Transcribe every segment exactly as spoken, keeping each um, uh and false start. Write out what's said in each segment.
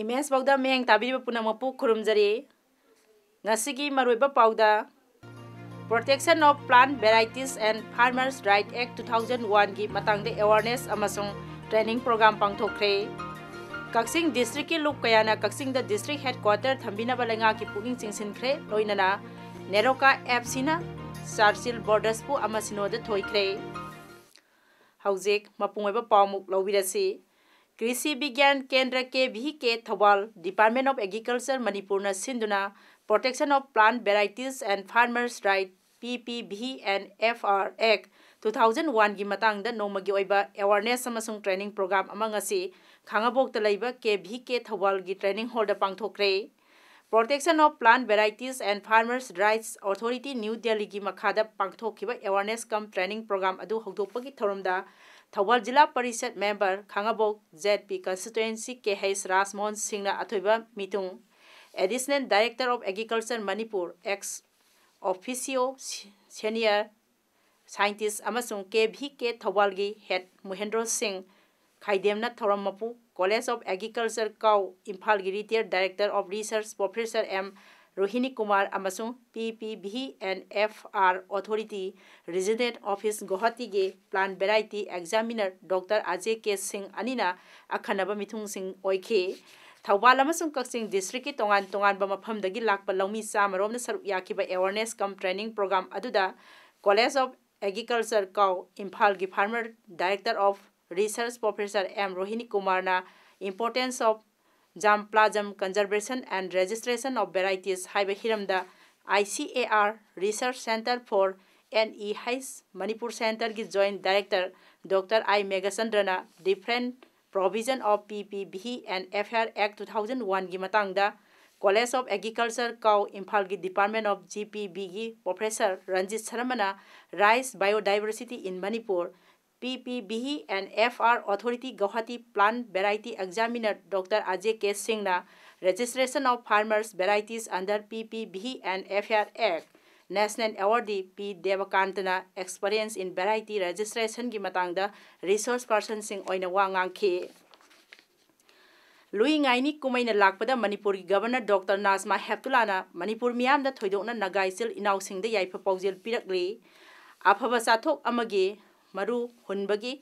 Image ꯐꯥꯎꯗ ꯃꯤꯠꯌꯦꯡ ꯇꯥꯕꯤꯔꯤꯕ ꯄꯨꯝꯅꯃꯛꯄꯨ ꯈꯨꯔꯨꯝꯖꯔꯤ꯫ ꯉꯁꯤꯒꯤ ꯃꯔꯨꯑꯣꯏꯕ ꯄꯥꯎꯗ, Protection of Plant Varieties and Farmers Right Act two thousand one ꯒꯤ ꯃꯇꯥꯡꯗ awareness ꯑꯃꯁꯨꯡ training program ꯄꯥꯡꯊꯣꯛꯈ꯭ꯔꯦ꯫ ꯀꯛꯆꯤꯡ district ꯀꯤ ꯂꯨꯞ ꯀꯌꯥꯅ ꯀꯛꯆꯤꯡꯗ district headquarter ꯊꯝꯕꯤꯅꯕ ꯂꯩꯉꯥꯛꯀꯤ ꯄꯨꯛꯅꯤꯡ ꯆꯤꯡꯁꯤꯟꯈ꯭ꯔꯦ꯫ ꯂꯣꯏꯅꯅ NEROCA app ꯁꯤꯅ ꯆꯥꯔꯆꯤꯜ ꯕꯣꯔꯗꯔꯁꯄꯨ ꯑꯃ ꯁꯤꯅꯣꯗ ꯊꯣꯏꯈ꯭ꯔꯦ꯫ ꯍꯧꯖꯤꯛ ꯃꯄꯨꯡ ꯑꯣꯏꯕ ꯄꯥꯎꯃꯨꯛ ꯂꯧꯕꯤꯔꯁꯤ꯫ ꯀ꯭ꯔꯤꯁꯤ ꯕꯤꯒ꯭ꯌꯥꯟ Kendra, K V K, Thoubal, Department of Agriculture ꯃꯅꯤꯄꯨꯔꯅ ꯁꯤꯟꯗꯨꯅ Protection of Plant Varieties and Farmers Right, P P V and F R Act two thousand one ꯒꯤ ꯃꯇꯥꯡꯗ ꯅꯣꯡꯃꯒꯤ ꯑꯣꯏꯕ awareness ꯑꯃꯁꯨꯡ training program ꯑꯃ ꯉꯁꯤ ꯈꯥꯉꯕꯣꯛꯇ ꯂꯩꯕ ꯀꯦ ꯚꯤ ꯀꯦ ꯊꯧꯕꯥꯜꯒꯤ training hall ꯗ ꯄꯥꯡꯊꯣꯛꯈ꯭ꯔꯦ꯫ Protection of Plant Varieties and Farmers Rights Authority, New ꯗꯦꯜꯂꯤꯒꯤ ꯃꯈꯥꯗ ꯄꯥꯡꯊꯣꯛꯈꯤꯕ awareness cum training program ꯑꯗꯨ ꯍꯧꯗꯣꯛꯄꯒꯤ ꯊꯧꯔꯝꯗ ꯊꯧꯕꯥꯜ ꯖꯤꯂꯥ ꯄꯔꯤꯁꯠ member, ꯈꯥꯉꯕꯣꯛ Z P constituency, ꯀꯦ ꯍꯩꯁ ꯔꯥꯖꯃꯣꯍꯟ ꯁꯤꯡꯅ ꯑꯊꯣꯏꯕ ꯃꯤꯊꯨꯡ, Additional Director of Agriculture Manipur, ex officio senior scientist ꯑꯃꯁꯨꯡ ꯀꯦ ꯚꯤ ꯀꯦ ꯊꯧꯕꯥꯜꯒꯤ head ꯃꯣꯍꯦꯟꯗ꯭ꯔꯣ ꯁꯤꯡ ꯈꯥꯏꯗꯦꯝꯅ ꯊꯧꯔꯝ ꯃꯄꯨ, College of Agriculture ꯀꯥꯎ ꯏꯝꯐꯥꯜꯒꯤ retired Director of Research Professor M Rohini Kumar ꯑꯃꯁꯨꯡ P P V and F R Authority Regional Office ꯒꯨꯋꯥꯍꯥꯇꯤꯒꯤ plant variety examiner Doctor ꯑꯖꯦ ꯀꯦ ꯁꯤꯡ ꯑꯅꯤꯅ ꯑꯈꯟꯅꯕ ꯃꯤꯊꯨꯡꯁꯤꯡ ꯑꯣꯏꯈꯤ꯫ ꯊꯧꯕꯥꯜ ꯑꯃꯁꯨꯡ ꯀꯛꯆꯤꯡ district ꯀꯤ ꯇꯣꯉꯥꯟ ꯇꯣꯉꯥꯟꯕ ꯃꯐꯝꯗꯒꯤ ꯂꯥꯛꯄ ꯂꯧꯃꯤ ꯆꯥꯃꯔꯣꯝꯅ ꯁꯔꯨꯛ ꯌꯥꯈꯤꯕ awareness cum training program ꯑꯗꯨꯗ College of Agriculture ꯀꯥꯎ ꯏꯝꯐꯥꯜꯒꯤ former Director of Research Professor M Rohini ꯀꯨꯃꯥꯔꯅ Importance of Germplasm Conservation and Registration of Varieties ꯍꯥꯏꯕ ꯍꯤꯔꯝꯗ I C A R Research Centre for N E H Manipur Centre ꯒꯤ Joint Director Doctor I ꯃꯦꯘꯆꯟꯗ꯭ꯔꯅ different provision of P P V and F R Act two thousand one ꯒꯤ ꯃꯇꯥꯡꯗ College of Agriculture ꯀꯥꯎ ꯏꯝꯐꯥꯜꯒꯤ Department of G P B ꯒꯤ Professor Ranjit ꯁꯔꯃꯅ Rice Biodiversity in Manipur, P P B and F R Authority Guwahati Plant Variety Examiner Doctor Ajay K Singhꯅ Registration of Farmers Varieties under P P B and F R Act, National Awardee P Devakantꯅ Experience in Variety Registrationꯒꯤ ꯃꯇꯥꯡꯗ resource personꯁꯤꯡ ꯑꯣꯏꯅ ꯋꯥ ꯉꯥꯡꯈꯤ꯫ ꯂꯨꯏ ꯉꯥꯏꯅꯤ ꯀꯨꯝꯍꯩꯅ ꯂꯥꯛꯄꯗ ꯃꯅꯤꯄꯨꯔꯒꯤ Governor Doctor ꯅꯥꯖꯃꯥ ꯍꯦꯞꯇꯨꯂꯥꯅ ꯃꯅꯤꯄꯨꯔ ꯃꯤꯌꯥꯝꯗ ꯊꯣꯏꯗꯣꯛꯅ ꯅꯥꯒꯥ ꯏꯆꯤꯜ ꯏꯅꯥꯎꯁꯤꯡꯗ ꯌꯥꯏꯐ ꯄꯥꯎꯖꯦꯜ ꯄꯤꯔꯛꯂꯤ꯫ ꯑꯐꯕ ꯆꯥꯊꯣꯛ ꯑꯃꯒꯤ ꯃꯔꯨ ꯍꯨꯟꯕꯒꯤ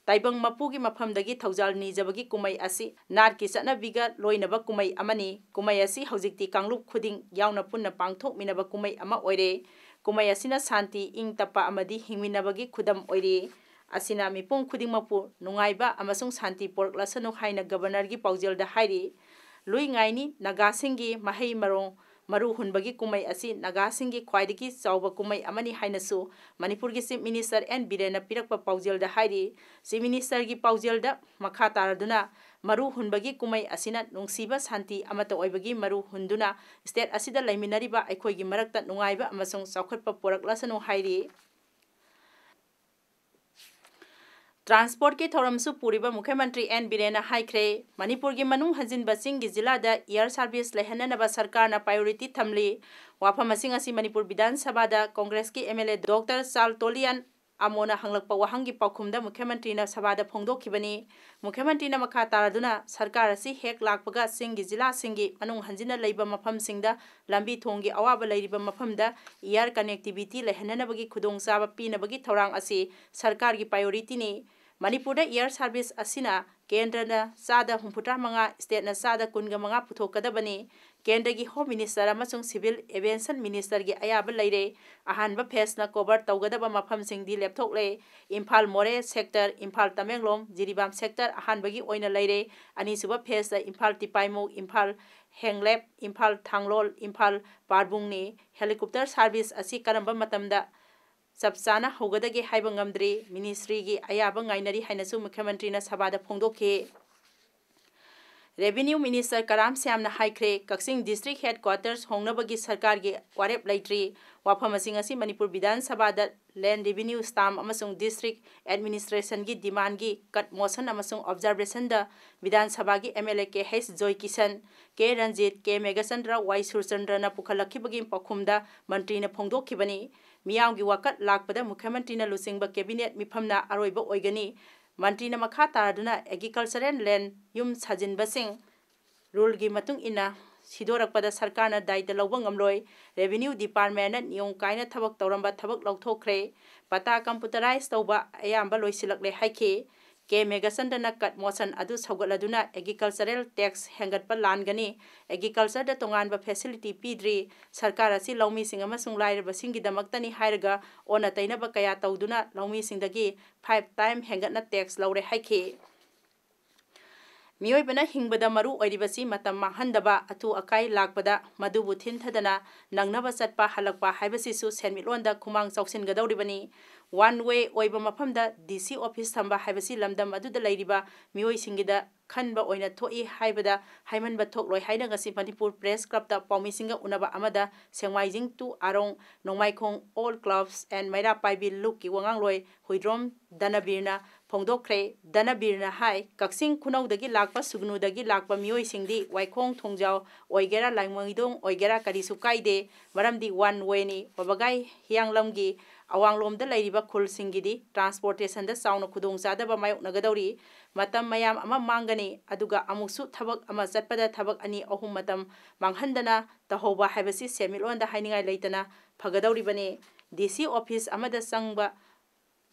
ꯇꯥꯏꯕꯪ ꯃꯄꯨꯒꯤ ꯃꯐꯝꯗꯒꯤ ꯊꯧꯖꯥꯜ ꯅꯤꯖꯕꯒꯤ ꯀꯨꯝꯍꯩ ꯑꯁꯤ ꯅꯥꯠꯀꯤ ꯆꯠꯅꯕꯤꯒ ꯂꯣꯏꯅꯕ ꯀꯨꯝꯍꯩ ꯑꯃꯅꯤ꯫ ꯀꯨꯝꯍꯩ ꯑꯁꯤ ꯍꯧꯖꯤꯛꯇꯤ ꯀꯥꯡꯂꯨꯞ ꯈꯨꯗꯤꯡ ꯌꯥꯎꯅ ꯄꯨꯟꯅ ꯄꯥꯡꯊꯣꯛꯃꯤꯟꯅꯕ ꯀꯨꯝꯍꯩ ꯑꯃ ꯑꯣꯏꯔꯦ꯫ ꯀꯨꯝꯍꯩ ꯑꯁꯤꯅ ꯁꯥꯟꯇꯤ, ꯏꯪ ꯇꯞꯄ ꯑꯃꯗꯤ ꯍꯤꯡꯃꯤꯟꯅꯕꯒꯤ ꯈꯨꯗꯝ ꯑꯣꯏꯔꯤ꯫ ꯑꯁꯤꯅ ꯃꯤꯄꯨꯝ ꯈꯨꯗꯤꯡꯃꯛꯄꯨ ꯅꯨꯡꯉꯥꯏꯕ ꯑꯃꯁꯨꯡ ꯁꯥꯟꯇꯤ ꯄꯣꯔꯛꯂꯁꯅꯨ ꯍꯥꯏꯅ Governorꯒꯤ ꯄꯥꯎꯖꯦꯜꯗ ꯍꯥꯏꯔꯤ꯫ ꯂꯨꯏ ꯉꯥꯏꯅꯤ ꯅꯥꯒꯥꯁꯤꯡꯒꯤ ꯃꯍꯩ ꯃꯔꯣꯡ ꯃꯔꯨ ꯍꯨꯟꯕꯒꯤ ꯀꯨꯝꯍꯩ ꯑꯁꯤ ꯅꯥꯒꯥꯁꯤꯡꯒꯤ ꯈ꯭ꯋꯥꯏꯗꯒꯤ ꯆꯥꯎꯕ ꯀꯨꯝꯍꯩ ꯑꯃꯅꯤ ꯍꯥꯏꯅꯁꯨ ꯃꯅꯤꯄꯨꯔꯒꯤ Chief Minister N ꯕꯤꯔꯦꯟꯅ ꯄꯤꯔꯛꯄ ꯄꯥꯎꯖꯦꯜꯗ ꯍꯥꯏꯔꯤ꯫ Chief Ministerꯒꯤ ꯄꯥꯎꯖꯦꯜꯗ ꯃꯈꯥ ꯇꯥꯔꯗꯨꯅ, ꯃꯔꯨ ꯍꯨꯟꯕꯒꯤ ꯀꯨꯝꯍꯩ ꯑꯁꯤꯅ ꯅꯨꯡꯁꯤꯕ, ꯁꯥꯟꯇꯤ ꯑꯃꯠꯇ ꯑꯣꯏꯕꯒꯤ ꯃꯔꯨ ꯍꯨꯟꯗꯨꯅ state ꯑꯁꯤꯗ ꯂꯩꯃꯤꯟꯅꯔꯤꯕ ꯑꯩꯈꯣꯏꯒꯤ ꯃꯔꯛꯇ ꯅꯨꯡꯉꯥꯏꯕ ꯑꯃꯁꯨꯡ ꯆꯥꯎꯈꯠꯄ ꯄꯨꯔꯛꯂꯁꯅꯨ ꯍꯥꯏꯔꯤ꯫ Transportꯀꯤ ꯊꯧꯔꯝꯁꯨ ꯄꯨꯔꯤꯕ ꯃꯨꯈ꯭ꯌ ꯃꯟꯇ꯭ꯔꯤ ꯑꯦꯟ ꯕꯤꯔꯦꯟꯅ ꯍꯥꯏꯈ꯭ꯔꯦ, ꯃꯅꯤꯄꯨꯔꯒꯤ ꯃꯅꯨꯡ ꯍꯟꯖꯤꯟꯕ ꯆꯤꯡꯒꯤ ꯖꯤꯂꯥꯗ air service ꯂꯩꯍꯟꯅꯅꯕ ꯁꯔꯀꯥꯔꯅ priority ꯊꯝꯂꯤ꯫ ꯋꯥꯐꯝ ꯑꯁꯤꯡ ꯑꯁꯤ ꯃꯅꯤꯄꯨꯔ ꯕꯤꯙꯥꯟ ꯁꯚꯥꯗ ꯀꯣꯡꯒ꯭ꯔꯦꯁꯀꯤ MLA Doctor ꯆꯥꯜ ꯇꯣꯂꯤꯌꯥꯟ ꯑꯃꯣꯅ ꯍꯪꯂꯛꯄ ꯋꯥꯍꯪꯒꯤ ꯄꯥꯎꯈꯨꯝꯗ ꯃꯨꯈ꯭ꯌ ꯃꯟꯇ꯭ꯔꯤꯅ ꯁꯚꯥꯗ ꯐꯣꯡꯗꯣꯛꯈꯤꯕꯅꯤ꯫ ꯃꯨꯈ꯭ꯌ ꯃꯟꯇ꯭ꯔꯤꯅ ꯃꯈꯥ ꯇꯥꯔꯗꯨꯅ, ꯁꯔꯀꯥꯔ ꯑꯁꯤ ꯍꯦꯛ ꯂꯥꯛꯄꯒ ꯆꯤꯡꯒꯤ ꯖꯤꯂꯥꯁꯤꯡꯒꯤ ꯃꯅꯨꯡ ꯍꯟꯖꯤꯟꯅ ꯂꯩꯕ ꯃꯐꯝꯁꯤꯡꯗ ꯂꯝꯕꯤ ꯊꯣꯡꯒꯤ ꯑꯋꯥꯕ ꯂꯩꯔꯤꯕ ꯃꯐꯝꯗ air connectivity ꯂꯩꯍꯟꯅꯅꯕꯒꯤ ꯈꯨꯗꯣꯡꯆꯥꯕ ꯄꯤꯅꯕꯒꯤ ꯊꯧꯔꯥꯡ ꯑꯁꯤ ꯁꯔꯀꯥꯔꯒꯤ priorityꯅꯤ꯫ ꯃꯅꯤꯄꯨꯔꯗ air service ꯑꯁꯤꯅ ꯀꯦꯟꯗ꯭ꯔꯅ ꯆꯥꯗ ꯍꯨꯝꯐꯨꯇꯔꯥ ꯃꯉꯥ, stateꯅ ꯆꯥꯗ ꯀꯨꯟꯒ ꯃꯉꯥ ꯄꯨꯊꯣꯛꯀꯗꯕꯅꯤ꯫ ꯀꯦꯟꯗ꯭ꯔꯒꯤ Home Minister ꯑꯃꯁꯨꯡ Civil Aviation Ministerꯒꯤ ꯑꯌꯥꯕ ꯂꯩꯔꯦ꯫ ꯑꯍꯥꯟꯕ phaseꯅ cover ꯇꯧꯒꯗꯕ ꯃꯐꯝꯁꯤꯡꯗꯤ ꯂꯦꯞꯊꯣꯛꯂꯦ꯫ ꯏꯝꯐꯥꯜ ꯃꯣꯔꯦ sector, ꯏꯝꯐꯥꯜ ꯇꯃꯦꯡꯂꯣꯡ, ꯖꯤꯔꯤꯕꯥꯝ sector ꯑꯍꯥꯟꯕꯒꯤ ꯑꯣꯏꯅ ꯂꯩꯔꯦ꯫ ꯑꯅꯤꯁꯨꯕ phaseꯇ ꯏꯝꯐꯥꯜ ꯇꯤꯄꯥꯏꯃꯨ, ꯏꯝꯐꯥꯜ ꯍꯦꯡꯂꯦꯞ, ꯏꯝꯐꯥꯜ ꯊꯥꯡꯂꯣꯜ, ꯏꯝꯐꯥꯜ ꯄꯥꯔꯕꯨꯡꯅꯤ꯫ Helicopter service ꯑꯁꯤ ꯀꯔꯝꯕ ꯃꯇꯝꯗ ꯆꯞ ꯆꯥꯅ ꯍꯧꯒꯗꯒꯦ ꯍꯥꯏꯕ ꯉꯝꯗ꯭ꯔꯤ꯫ Ministryꯒꯤ ꯑꯌꯥꯕ ꯉꯥꯏꯅꯔꯤ ꯍꯥꯏꯅꯁꯨ ꯃꯨꯈ꯭ꯌ ꯃꯟꯇ꯭ꯔꯤꯅ ꯁꯚꯥꯗ ꯐꯣꯡꯗꯣꯛꯈꯤ꯫ Revenue Minister ꯀꯔꯥꯝ ꯁ꯭ꯌꯥꯝꯅ ꯍꯥꯏꯈ꯭ꯔꯦ, ꯀꯛꯆꯤꯡ District Headquarters ꯍꯣꯡꯅꯕꯒꯤ ꯁꯔꯀꯥꯔꯒꯤ ꯋꯥꯔꯦꯞ ꯂꯩꯇ꯭ꯔꯤ꯫ ꯋꯥꯐꯝ ꯑꯁꯤꯡ ꯑꯁꯤ ꯃꯅꯤꯄꯨꯔ ꯕꯤꯙꯥꯟ ꯁꯚꯥꯗ Land Revenue Stamp ꯑꯃꯁꯨꯡ District Administrationꯒꯤ demandꯒꯤ cut motion ꯑꯃꯁꯨꯡ observationꯗ ꯕꯤꯙꯥꯟ ꯁꯚꯥꯒꯤ MLA ꯀꯦ ꯑꯩꯆ ꯖꯣꯏꯀꯤꯁꯟ, ꯀꯦ ꯔꯟꯖꯤꯠ, ꯀꯦ ꯃꯦꯘꯆꯟꯗ꯭ꯔ, ꯋꯥꯏ ꯁꯨꯔꯆꯟꯗ꯭ꯔꯅ ꯄꯨꯈꯠꯂꯛꯈꯤꯕꯒꯤ ꯄꯥꯎꯈꯨꯝꯗ ꯃꯟꯇ꯭ꯔꯤꯅ ꯐꯣꯡꯗꯣꯛꯈꯤꯕꯅꯤ꯫ ꯃꯤꯌꯥꯝꯒꯤ ꯋꯥꯀꯠ ꯂꯥꯛꯄꯗ ꯃꯨꯈ꯭ꯌ ꯃꯟꯇ꯭ꯔꯤꯅ ꯂꯨꯆꯤꯡꯕ cabinet ꯃꯤꯐꯝꯅ ꯑꯔꯣꯏꯕ ꯑꯣꯏꯒꯅꯤ꯫ ꯃꯟꯇ꯭ꯔꯤꯅ ꯃꯈꯥ ꯇꯥꯗꯨꯅ Agricultural Land ꯌꯨꯝ ꯁꯥꯖꯤꯟꯕꯁꯤꯡ ruleꯒꯤ ꯃꯇꯨꯡ ꯏꯟꯅ ꯁꯤꯗꯣꯔꯛꯄꯗ ꯁꯔꯀꯥꯔꯅ ꯗꯥꯏꯇ ꯂꯧꯕ ꯉꯝꯂꯣꯏ꯫ Revenue Departmentꯅ ꯅꯤꯌꯣꯝ ꯀꯥꯏꯅ ꯊꯕꯛ ꯇꯧꯔꯝꯕ ꯊꯕꯛ ꯂꯧꯊꯣꯛꯈ꯭ꯔꯦ꯫ ꯄꯇꯥ computerize ꯇꯧꯕ ꯑꯌꯥꯝꯕ ꯂꯣꯏꯁꯤꯜꯂꯛꯂꯦ ꯍꯥꯏꯈꯤ꯫ ꯀꯦ ꯃꯦꯘꯆꯟꯗ꯭ꯔꯅ cut motion ꯑꯗꯨ ꯁꯧꯒꯠꯂꯗꯨꯅ Agricultural Tax ꯍꯦꯟꯒꯠꯄ ꯂꯥꯟꯒꯅꯤ꯫ Agricultureꯗ ꯇꯣꯉꯥꯟꯕ facility ꯄꯤꯗ꯭ꯔꯤ꯫ ꯁꯔꯀꯥꯔ ꯑꯁꯤ ꯂꯧꯃꯤꯁꯤꯡ ꯑꯃꯁꯨꯡ ꯂꯥꯏꯔꯕꯁꯤꯡꯒꯤꯗꯃꯛꯇꯅꯤ ꯍꯥꯏꯔꯒ ꯑꯣꯟꯅ ꯇꯩꯅꯕ ꯀꯌꯥ ꯇꯧꯗꯨꯅ ꯂꯧꯃꯤꯁꯤꯡꯗꯒꯤ five time ꯍꯦꯟꯒꯠꯅ tax ꯂꯧꯔꯦ ꯍꯥꯏꯈꯤ꯫ ꯃꯤꯑꯣꯏꯕꯅ ꯍꯤꯡꯕꯗ ꯃꯔꯨ ꯑꯣꯏꯔꯤꯕꯁꯤ ꯃꯇꯝ ꯃꯥꯡꯍꯟꯗꯕ, ꯑꯊꯨ ꯑꯀꯥꯏ ꯂꯥꯛꯄꯗ ꯃꯗꯨꯕꯨ ꯊꯤꯟꯊꯗꯅ ꯅꯪꯅꯕ ꯆꯠꯄ ꯍꯜꯂꯛꯄ ꯍꯥꯏꯕꯁꯤꯁꯨ ꯁꯦꯟꯃꯤꯠꯂꯣꯟꯗ ꯈꯨꯃꯥꯡ ꯆꯥꯎꯁꯤꯟꯒꯗꯧꯔꯤꯕꯅꯤ꯫ One way ꯑꯣꯏꯕ ꯃꯐꯝꯗ DC office ꯊꯝꯕ ꯍꯥꯏꯕꯁꯤ ꯂꯝꯗꯝ ꯑꯗꯨꯗ ꯂꯩꯔꯤꯕ ꯃꯤꯑꯣꯏꯁꯤꯡꯒꯤꯗ ꯈꯟꯕ ꯑꯣꯏꯅ ꯊꯣꯛꯏ ꯍꯥꯏꯕꯗ ꯍꯥꯏꯃꯟꯕ ꯊꯣꯛꯂꯣꯏ ꯍꯥꯏꯅ ꯉꯁꯤ ꯃꯅꯤꯄꯨꯔ Press Clubꯇ ꯄꯥꯎꯃꯤꯁꯤꯡꯒ ꯎꯅꯕ ꯑꯃꯗ ꯁꯦꯡꯃꯥꯏꯖꯤꯡ to ꯑꯥꯔꯣꯡ, ꯅꯣꯡꯃꯥꯏꯈꯣꯡ All Clubs and ꯃꯩꯔꯥ ꯄꯥꯏꯕꯤ ꯂꯨꯞꯀꯤ ꯋꯥꯉꯥꯡꯂꯣꯏ ꯍꯨꯏꯗ꯭ꯔꯣꯝ ꯙꯅꯕꯤꯔꯅ ꯐꯣꯡꯗꯣꯛꯈ꯭ꯔꯦ꯫ ꯙꯅꯕꯤꯔꯅ ꯍꯥꯏ, ꯀꯛꯆꯤꯡ ꯈꯨꯅꯧꯗꯒꯤ ꯂꯥꯛꯄ, ꯁꯨꯒꯅꯨꯗꯒꯤ ꯂꯥꯛꯄ ꯃꯤꯑꯣꯏꯁꯤꯡꯗꯤ ꯋꯥꯏꯈꯣꯡ ꯊꯣꯡꯖꯥꯎ ꯑꯣꯏꯒꯦꯔꯥ, ꯂꯥꯡꯃꯩꯗꯣꯡ ꯑꯣꯏꯒꯦꯔꯥ, ꯀꯔꯤꯁꯨ ꯀꯥꯏꯗꯦ꯫ ꯃꯔꯝꯗꯤ one wayꯅꯤ꯫ ꯋꯥꯕꯒꯥꯏ ꯍꯤꯌꯥꯡꯂꯝꯒꯤ ꯑꯋꯥꯡꯂꯣꯝꯗ ꯂꯩꯔꯤꯕ ꯈꯨꯜꯁꯤꯡꯒꯤꯗꯤ transportationꯗ ꯆꯥꯎꯅ ꯈꯨꯗꯣꯡꯆꯥꯗꯕ ꯃꯥꯌꯣꯛꯅꯒꯗꯧꯔꯤ꯫ ꯃꯇꯝ ꯃꯌꯥꯝ ꯑꯃ ꯃꯥꯡꯒꯅꯤ, ꯑꯗꯨꯒ ꯑꯃꯨꯛꯁꯨ ꯊꯕꯛ ꯑꯃ ꯆꯠꯄꯗ ꯊꯕꯛ ꯑꯅꯤ ꯑꯍꯨꯝ ꯃꯇꯝ ꯃꯥꯡꯍꯟꯗꯅ ꯇꯧꯍꯧꯕ ꯍꯥꯏꯕꯁꯤ ꯁꯦꯟꯃꯤꯠꯂꯣꯟꯗ ꯍꯥꯏꯅꯤꯡꯉꯥꯏ ꯂꯩꯇꯅ ꯐꯒꯗꯧꯔꯤꯕꯅꯤ꯫ DC office ꯑꯃꯗ ꯆꯪꯕ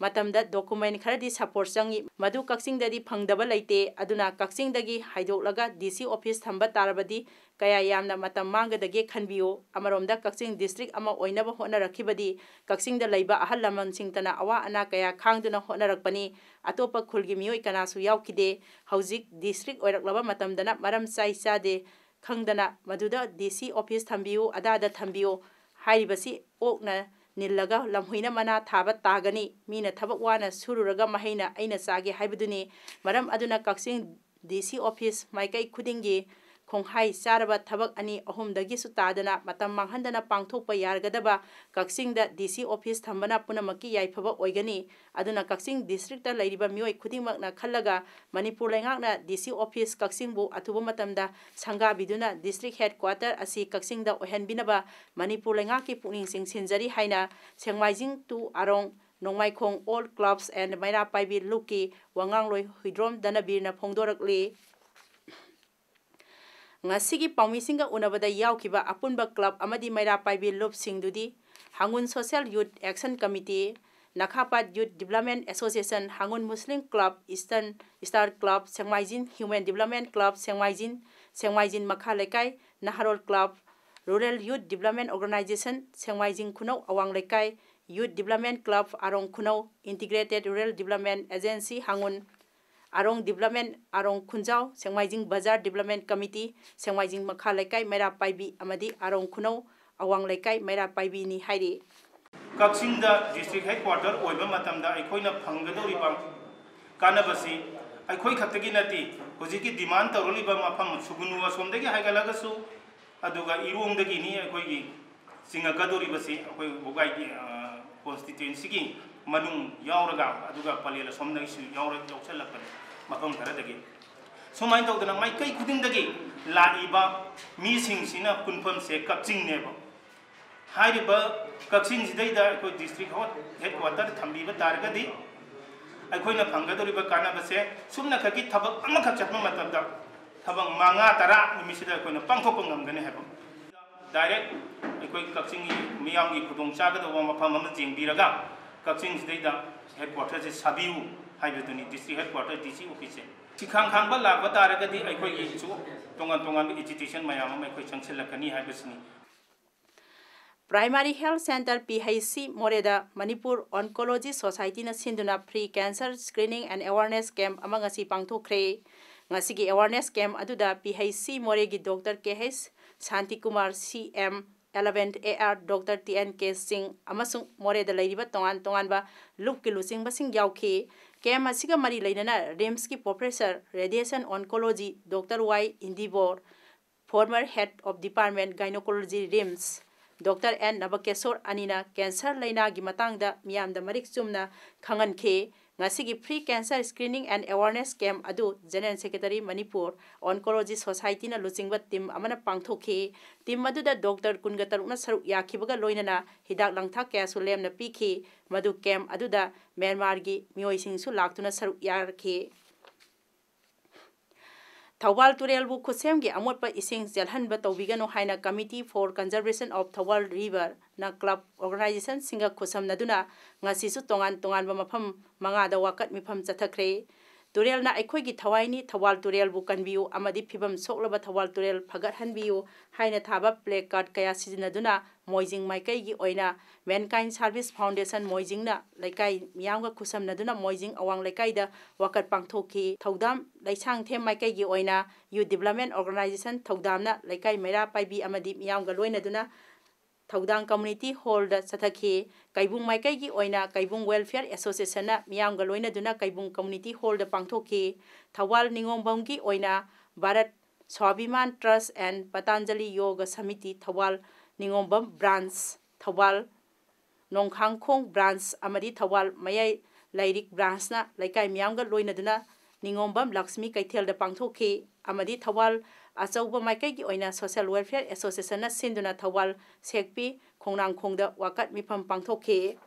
ꯃꯇꯝꯗ document ꯈꯔꯗꯤ support ꯆꯪꯏ, ꯃꯗꯨ ꯀꯛꯆꯤꯡꯗꯗꯤ ꯐꯪꯗꯕ ꯂꯩꯇꯦ꯫ ꯑꯗꯨꯅ ꯀꯛꯆꯤꯡꯗꯒꯤ ꯍꯥꯏꯗꯣꯛꯂꯒ DC office ꯊꯝꯕ ꯇꯥꯔꯕꯗꯤ ꯀꯌꯥ ꯌꯥꯝꯅ ꯃꯇꯝ ꯃꯥꯡꯒꯗꯒꯦ ꯈꯟꯕꯤꯌꯨ꯫ ꯑꯃꯔꯣꯝꯗ ꯀꯛꯆꯤꯡ district ꯑꯃ ꯑꯣꯏꯅꯕ ꯍꯣꯠꯅꯔꯛꯈꯤꯕꯗꯤ ꯀꯛꯆꯤꯡꯗ ꯂꯩꯕ ꯑꯍꯜ ꯂꯃꯟꯁꯤꯡꯇꯅ ꯑꯋꯥ ꯑꯅꯥ ꯀꯌꯥ ꯈꯥꯡꯗꯨꯅ ꯍꯣꯠꯅꯔꯛꯄꯅꯤ꯫ ꯑꯇꯣꯞꯄ ꯈꯨꯜꯒꯤ ꯃꯤꯑꯣꯏ ꯀꯅꯥꯁꯨ ꯌꯥꯎꯈꯤꯗꯦ꯫ ꯍꯧꯖꯤꯛ district ꯑꯣꯏꯔꯛꯂꯕ ꯃꯇꯝꯗꯅ ꯃꯔꯝ ꯆꯥꯏ ꯆꯥꯗꯦ ꯈꯪꯗꯅ ꯃꯗꯨꯗ DC office ꯊꯝꯕꯤꯌꯨ, ꯑꯗꯥꯗ ꯊꯝꯕꯤꯌꯨ ꯍꯥꯏꯔꯤꯕꯁꯤ ꯑꯣꯛꯅ ꯅꯤꯜꯂꯒ ꯂꯝꯍꯨꯏꯅ ꯃꯅꯥ ꯊꯥꯕ ꯇꯥꯒꯅꯤ꯫ ꯃꯤꯅ ꯊꯕꯛ ꯋꯥꯅ ꯁꯨꯔꯨꯔꯒ ꯃꯍꯩꯅ ꯑꯩꯅ ꯆꯥꯒꯦ ꯍꯥꯏꯕꯗꯨꯅꯤ꯫ ꯃꯔꯝ ꯑꯗꯨꯅ ꯀꯛꯆꯤꯡ ꯗꯤ ꯁꯤ ꯑꯣꯐꯤꯁ ꯃꯥꯏꯀꯩ ꯈꯨꯗꯤꯡꯒꯤ ꯈꯣꯡꯍꯥꯏ ꯆꯥꯔꯕ ꯊꯕꯛ ꯑꯅꯤ ꯑꯍꯨꯝꯗꯒꯤꯁꯨ ꯇꯥꯗꯅ ꯃꯇꯝ ꯃꯥꯡꯍꯟꯗꯅ ꯄꯥꯡꯊꯣꯛꯄ ꯌꯥꯔꯒꯗꯕ ꯀꯛꯆꯤꯡꯗ ꯗꯤ ꯁꯤ ꯑꯣꯐꯤꯁ ꯊꯝꯕꯅ ꯄꯨꯝꯅꯃꯛꯀꯤ ꯌꯥꯏꯐꯕ ꯑꯣꯏꯒꯅꯤ꯫ ꯑꯗꯨꯅ ꯀꯛꯆꯤꯡ ꯗꯤꯁꯇ꯭ꯔꯤꯛꯇ ꯂꯩꯔꯤꯕ ꯃꯤꯑꯣꯏ ꯈꯨꯗꯤꯡꯃꯛꯅ ꯈꯜꯂꯒ ꯃꯅꯤꯄꯨꯔ ꯂꯩꯉꯥꯛꯅ ꯗꯤ ꯁꯤ ꯑꯣꯐꯤꯁ ꯀꯛꯆꯤꯡꯕꯨ ꯑꯊꯨꯕ ꯃꯇꯝꯗ ꯁꯪꯒꯥꯕꯤꯗꯨꯅ ꯗꯤꯁꯇ꯭ꯔꯤꯛ ꯍꯦꯗꯀ꯭ꯋꯥꯇꯔ ꯑꯁꯤ ꯀꯛꯆꯤꯡꯗ ꯑꯣꯏꯍꯟꯕꯤꯅꯕ ꯃꯅꯤꯄꯨꯔ ꯂꯩꯉꯥꯛꯀꯤ ꯄꯨꯛꯅꯤꯡ ꯆꯤꯡꯁꯤꯟꯖꯔꯤ ꯍꯥꯏꯅ ꯁꯦꯡꯃꯥꯏꯖꯤꯡ ꯇꯨ ꯑꯥꯔꯣꯡ ꯅꯣꯡꯃꯥꯏꯈꯣꯡ ꯑꯣꯜ ꯀ꯭ꯂꯕꯁ ꯑꯦꯟ ꯃꯩꯔꯥ ꯄꯥꯏꯕꯤ ꯂꯨꯞꯀꯤ ꯋꯥꯉꯥꯡꯂꯣꯏ ꯍꯨꯏꯗ꯭ꯔꯣꯝ ꯗꯅꯕꯤꯔꯅ ꯐꯣꯡꯗꯣꯔꯛꯂꯤ꯫ ꯉꯁꯤꯒꯤ ꯄꯥꯎꯃꯤꯁꯤꯡꯒ ꯎꯅꯕꯗ ꯌꯥꯎꯈꯤꯕ ꯑꯄꯨꯟꯕ ꯀ꯭ꯂꯕ ꯑꯃꯗꯤ ꯃꯩꯔꯥ ꯄꯥꯏꯕꯤ ꯂꯨꯞꯁꯤꯡꯗꯨꯗꯤ ꯍꯥꯡꯉꯨꯟ ꯁꯣꯁꯤꯌꯦꯜ ꯌꯨꯠ ꯑꯦꯛꯁꯟ ꯀꯃꯤꯇꯤ, ꯅꯈꯥꯄꯥꯠ ꯌꯨꯠ ꯗꯤꯕ꯭ꯂꯞꯃꯦꯟ ꯑꯦꯁꯣꯁꯤꯌꯦꯁꯟ, ꯍꯥꯡꯉꯨꯟ Muslim club, eastern star club ꯁꯦꯡꯃꯥꯏꯖꯤꯟ, ꯍ꯭ꯌꯨꯃꯦꯟ ꯗꯤꯕ꯭ꯂꯞꯃꯦꯟ ꯀ꯭ꯂꯕ ꯁꯦꯡꯃꯥꯏꯖꯤꯟ, ꯁꯦꯡꯃꯥꯏꯖꯤꯟ ꯃꯈꯥ ꯂꯩꯀꯥꯏ, ꯅꯍꯥꯔꯣꯜ club, rural youth development organisation ꯁꯦꯡꯃꯥꯏꯖꯤꯟ ꯈꯨꯅꯧ ꯑꯋꯥꯡ ꯂꯩꯀꯥꯏ, ꯌꯨꯠ ꯗꯤꯕ꯭ꯂꯞꯃꯦꯟ ꯀ꯭ꯂꯕ ꯑꯥꯔꯣꯡ ꯈꯨꯅꯧ, integrated rural development agency ꯍꯥꯡꯉꯨꯟ, ꯑꯥꯔꯣꯡ development ꯑꯥꯔꯣꯡ ꯈꯨꯟꯖꯥꯎ, ꯁꯦꯡꯃꯥꯏꯖꯤꯡ ꯕꯖꯥꯔ ꯗꯤꯕ꯭ꯂꯞꯃꯦꯟ ꯀꯃꯤꯇꯤ, ꯁꯦꯡꯃꯥꯏꯖꯤꯡ ꯃꯈꯥ ꯂꯩꯀꯥꯏ ꯃꯩꯔꯥ ꯄꯥꯏꯕꯤ ꯑꯃꯗꯤ ꯑꯥꯔꯣꯡ ꯈꯨꯅꯧ ꯑꯋꯥꯡ ꯂꯩꯀꯥꯏ ꯃꯩꯔꯥ ꯄꯥꯏꯕꯤꯅꯤ ꯍꯥꯏꯔꯤ꯫ ꯀꯛꯆꯤꯡꯗ ꯗꯤꯁꯇ꯭ꯔꯤꯛ ꯍꯦꯗꯀ꯭ꯋꯥꯇꯔ ꯑꯣꯏꯕ ꯃꯇꯝꯗ ꯑꯩꯈꯣꯏꯅ ꯐꯪꯒꯗꯧꯔꯤꯕ ꯀꯥꯟꯅꯕꯁꯤ ꯑꯩꯈꯣꯏ ꯈꯛꯇꯒꯤ ꯅꯠꯇꯦ, ꯍꯧꯖꯤꯛꯀꯤ ꯗꯤꯃꯥꯟ ꯇꯧꯔꯛꯂꯤꯕ ꯃꯐꯝ ꯁꯨꯒꯨꯅꯨ ꯑꯁꯣꯝꯗꯒꯤ ꯍꯥꯏꯒꯠꯂꯒꯁꯨ, ꯑꯗꯨꯒ ꯏꯔꯣꯡꯗꯒꯤꯅꯤ ꯑꯩꯈꯣꯏꯒꯤ ꯆꯤꯡꯉꯛꯀꯗꯧꯔꯤꯕꯁꯤ ꯑꯩꯈꯣꯏ ꯋꯥꯒꯥꯏꯒꯤ, ꯑ, ꯀꯣꯟꯁꯇꯤꯇ꯭ꯋꯦꯟꯁꯤꯒꯤ ꯃꯅꯨꯡ ꯌꯥꯎꯔꯒ, ꯑꯗꯨꯒ ꯄꯂꯦꯜ ꯑꯁꯣꯝꯗꯒꯤꯁꯨ ꯌꯥꯎꯔ-, ꯌꯥꯎꯁꯜꯂꯛꯄꯅꯤ ꯃꯐꯝ ꯈꯔꯗꯒꯤ꯫ ꯁꯨꯃꯥꯏꯅ ꯇꯧꯗꯅ ꯃꯥꯏꯀꯩ ꯈꯨꯗꯤꯡꯗꯒꯤ ꯂꯥꯛꯏꯕ ꯃꯤꯁꯤꯡꯁꯤꯅ ꯄꯨꯟꯐꯝꯁꯦ ꯀꯛꯆꯤꯡꯅꯦꯕ꯫ ꯍꯥꯏꯔꯤꯕ ꯀꯛꯆꯤꯡꯁꯤꯗꯩꯗ ꯑꯩꯈꯣꯏ ꯗꯤꯁꯇ꯭ꯔꯤꯛ ꯍꯣꯠ-, ꯍꯦꯗꯀ꯭ꯋꯥꯇꯔ ꯊꯝꯕꯤꯕ ꯇꯥꯔꯒꯗꯤ ꯑꯩꯈꯣꯏꯅ ꯐꯪꯒꯗꯧꯔꯤꯕ ꯀꯥꯟꯅꯕꯁꯦ ꯁꯨꯞꯅꯈꯛꯀꯤ ꯊꯕꯛ ꯑꯃꯈꯛ ꯆꯠꯄ ꯃꯇꯝꯗ ꯊꯕꯛ ꯃꯉꯥ ꯇꯔꯥ ꯅꯨꯃꯤꯠꯁꯤꯗ ꯑꯩꯈꯣꯏꯅ ꯄꯥꯡꯊꯣꯛꯄ ꯉꯝꯒꯅꯤ ꯍꯥꯏꯕ꯫ ꯗꯥꯏꯔꯦꯛ ꯑꯩꯈꯣꯏ ꯀꯛꯆꯤꯡꯒꯤ ꯃꯤꯌꯥꯝꯒꯤ ꯈꯨꯗꯣꯡ ꯆꯥꯒꯗꯧꯕ ꯃꯐꯝ ꯑꯃ ꯌꯦꯡꯕꯤꯔꯒ ꯀꯛꯆꯤꯡꯁꯤꯗꯩꯗ ꯍꯦꯗꯀ꯭ꯋꯥꯇꯔꯁꯦ ꯁꯥꯕꯤꯌꯨ ꯍꯥꯏꯕꯗꯨꯅꯤ, ꯗꯤꯁꯇ꯭ꯔꯤꯛ ꯍꯦꯗꯀ꯭ꯋꯥꯇꯔ ꯗꯤ ꯁꯤ ꯑꯣꯐꯤꯁꯁꯦ꯫ ꯁꯤꯈꯥꯡ ꯈꯥꯡꯕ ꯂꯥꯛꯄ ꯇꯥꯔꯒꯗꯤ ꯑꯩꯈꯣꯏꯒꯤꯁꯨ ꯇꯣꯉꯥꯟ ꯇꯣꯉꯥꯟꯕ ꯑꯦꯖꯤꯇꯦꯁꯟ ꯃꯌꯥꯝ ꯑꯃ ꯑꯩꯈꯣꯏ ꯆꯪꯁꯤꯜꯂꯛꯀꯅꯤ ꯍꯥꯏꯕꯁꯤꯅꯤ꯫ Primary health centre, P H ꯁꯤ, ꯃꯣꯔꯦꯗ ꯃꯅꯤꯄꯨꯔ ꯑꯣꯟꯀꯣꯂꯣꯖꯤ ꯁꯣꯁꯥꯏꯇꯤꯅ ꯁꯤꯟꯗꯨꯅ free cancer screening and awareness camp ꯑꯃ ꯉꯁꯤ ꯄꯥꯡꯊꯣꯛꯈ꯭ꯔꯦ꯫ ꯉꯁꯤꯒꯤ awareness camp ꯑꯗꯨꯗ ꯄꯤ ꯍꯩꯆ ꯁꯤ ꯃꯣꯔꯦꯒꯤ doctor K H Shantikumar, C M eleven A R, doctor T N K Singh ꯑꯃꯁꯨꯡ ꯃꯣꯔꯦꯗ ꯂꯩꯔꯤꯕ ꯇꯣꯉꯥꯟ ꯇꯣꯉꯥꯟꯕ ꯂꯨꯞꯀꯤ ꯂꯨꯆꯤꯡꯕꯁꯤꯡ ꯌꯥꯎꯈꯤ꯫ ꯀꯦꯝ ꯑꯁꯤꯒ ꯃꯔꯤ ꯂꯩꯅꯅ ꯔꯤꯝꯁꯀꯤ professor radiation oncology doctor Y Indibor, former head of department gynecology RIMS doctor N Nabakishore ꯑꯅꯤꯅ ꯀꯦꯟꯁꯔ ꯂꯩꯅꯥꯒꯤ ꯃꯇꯥꯡꯗ ꯃꯤꯌꯥꯝꯗ ꯃꯔꯤꯛ ꯆꯨꯝꯅ ꯈꯪꯍꯟꯈꯤ꯫ ꯉꯁꯤꯒꯤ Free Cancer Screening and Awareness Camp ꯑꯗꯨ General Secretary ꯃꯅꯤꯄꯨꯔ ꯑꯣꯟꯀꯣꯂꯣꯖꯤ ꯁꯣꯁꯥꯏꯇꯤꯅ ꯂꯨꯆꯤꯡꯕ ꯇꯤꯝ ꯑꯃꯅ ꯄꯥꯡꯊꯣꯛꯈꯤ꯫ ꯇꯤꯝ ꯑꯗꯨꯗ ꯗꯣꯛꯇꯔ ꯀꯨꯟꯒ ꯇꯔꯨꯛꯅ ꯁꯔꯨꯛ ꯌꯥꯈꯤꯕꯒ ꯂꯣꯏꯅꯅ ꯍꯤꯗꯥꯛ ꯂꯥꯡꯊꯛ ꯀꯌꯥꯁꯨ ꯂꯦꯝꯅ ꯄꯤꯈꯤ꯫ ꯃꯗꯨ ꯀꯦꯝ ꯑꯗꯨꯗ ꯃ꯭ꯌꯥꯟꯃꯥꯔꯒꯤ ꯃꯤꯑꯣꯏꯁꯤꯡꯁꯨ ꯂꯥꯛꯇꯨꯅ ꯁꯔꯨꯛ ꯌꯥꯔꯈꯤ꯫ ꯊꯧꯕꯥꯜ ꯇꯨꯔꯦꯜꯕꯨ ꯈꯨꯠꯁꯦꯝꯒꯤ ꯑꯃꯣꯠꯄ ꯏꯁꯤꯡ ꯆꯦꯜꯍꯟꯕ ꯇꯧꯕꯤꯒꯅꯨ ꯍꯥꯏꯅ Committee for Conservation of Thawal Riverꯅ ꯀ꯭ꯂꯕ ꯑꯣꯔꯒꯅꯥꯏꯖꯦꯁꯟꯁꯤꯡꯒ ꯈꯨꯠꯁꯝꯅꯗꯨꯅ ꯉꯁꯤꯁꯨ ꯇꯣꯉꯥꯟ ꯇꯣꯉꯥꯟꯕ ꯃꯐꯝ ꯃꯉꯥꯗ ꯋꯥꯀꯠ ꯃꯤꯐꯝ ꯆꯠꯊꯈ꯭ꯔꯦ꯫ ꯇꯨꯔꯦꯜꯅ ꯑꯩꯈꯣꯏꯒꯤ ꯊꯋꯥꯏꯅꯤ, ꯊꯧꯕꯥꯜ ꯇꯨꯔꯦꯜꯕꯨ ꯀꯟꯕꯤꯌꯨ ꯑꯃꯗꯤ ꯐꯤꯕꯝ ꯁꯣꯛꯂꯕ ꯊꯧꯕꯥꯜ ꯇꯨꯔꯦꯜ ꯐꯒꯠꯍꯟꯕꯤꯌꯨ ꯍꯥꯏꯅ ꯊꯥꯕ ꯄ꯭ꯂꯦ ꯀꯥꯔꯗ ꯀꯌꯥ ꯁꯤꯖꯤꯟꯅꯗꯨꯅ ꯃꯣꯏꯖꯤꯡ ꯃꯥꯏꯀꯩꯒꯤ ꯑꯣꯏꯅ Mankind Service Foundation ꯃꯣꯏꯖꯤꯡꯅ ꯂꯩꯀꯥꯏ ꯃꯤꯌꯥꯝꯒ ꯈꯨꯠꯁꯝꯅꯗꯨꯅ ꯃꯣꯏꯖꯤꯡ ꯑꯋꯥꯡ ꯂꯩꯀꯥꯏꯗ ꯋꯥꯀꯠ ꯄꯥꯡꯊꯣꯛꯈꯤ꯫ ꯊꯧꯗꯥꯝ ꯂꯩꯁꯥꯡꯊꯦꯝ ꯃꯥꯏꯀꯩꯒꯤ ꯑꯣꯏꯅ Youth Development Organization ꯊꯧꯗꯥꯝꯅ ꯂꯩꯀꯥꯏ ꯃꯩꯔꯥ ꯄꯥꯏꯕꯤ ꯑꯃꯗꯤ ꯃꯤꯌꯥꯝꯒ ꯂꯣꯏꯅꯗꯨꯅ ꯊꯧꯗꯥꯝ ꯀꯝꯃꯨꯅꯤꯇꯤ ꯍꯣꯜꯗ ꯆꯠꯊꯈꯤ꯫ ꯀꯩꯕꯨꯡ ꯃꯥꯏꯀꯩꯒꯤ ꯑꯣꯏꯅ ꯀꯩꯕꯨꯡ ꯋꯦꯜꯐꯤꯌꯔ ꯑꯦꯁꯣꯁꯤꯌꯦꯁꯟꯅ ꯃꯤꯌꯥꯝꯒ ꯂꯣꯏꯅꯗꯨꯅ ꯀꯩꯕꯨꯡ ꯀꯝꯃꯨꯅꯤꯇꯤ ꯍꯣꯜꯗ ꯄꯥꯡꯊꯣꯛꯈꯤ꯫ ꯊꯧꯕꯥꯜ ꯅꯤꯉꯣꯝꯕꯝꯒꯤ ꯑꯣꯏꯅ Bharat Swabhiman trust and Patanjali Yog Samiti Thoubal Ningombam branch, Thoubal Nongkhangkhong branch ꯑꯃꯗꯤ ꯊꯧꯕꯥꯜ ꯃꯌꯥꯏ ꯂꯥꯏꯔꯤꯛ ꯕ꯭ꯔꯥꯟꯁꯅ ꯂꯩꯀꯥꯏ ꯃꯤꯌꯥꯝꯒ ꯂꯣꯏꯅꯗꯨꯅ ꯅꯤꯉꯣꯝꯕꯝ ꯂꯛꯁꯃꯤ ꯀꯩꯊꯦꯜꯗ ꯄꯥꯡꯊꯣꯛꯈꯤ ꯑꯃꯗꯤ ꯊꯧꯕꯥꯜ ꯑꯆꯧꯕ ꯃꯥꯏꯀꯩꯒꯤ ꯑꯣꯏꯅ ꯁꯣꯁꯦꯜ ꯋꯦꯜꯐꯤꯌꯔ ꯑꯦꯁꯣꯁꯤꯌꯦꯁꯟꯅ ꯁꯤꯟꯗꯨꯅ ꯊꯧꯕꯥꯜ ꯁꯦꯛꯄꯤ ꯈꯣꯡꯅꯥꯡꯈꯣꯡꯗ ꯋꯥꯀꯠ ꯃꯤꯐꯝ ꯄꯥꯡꯊꯣꯛꯈꯤ꯫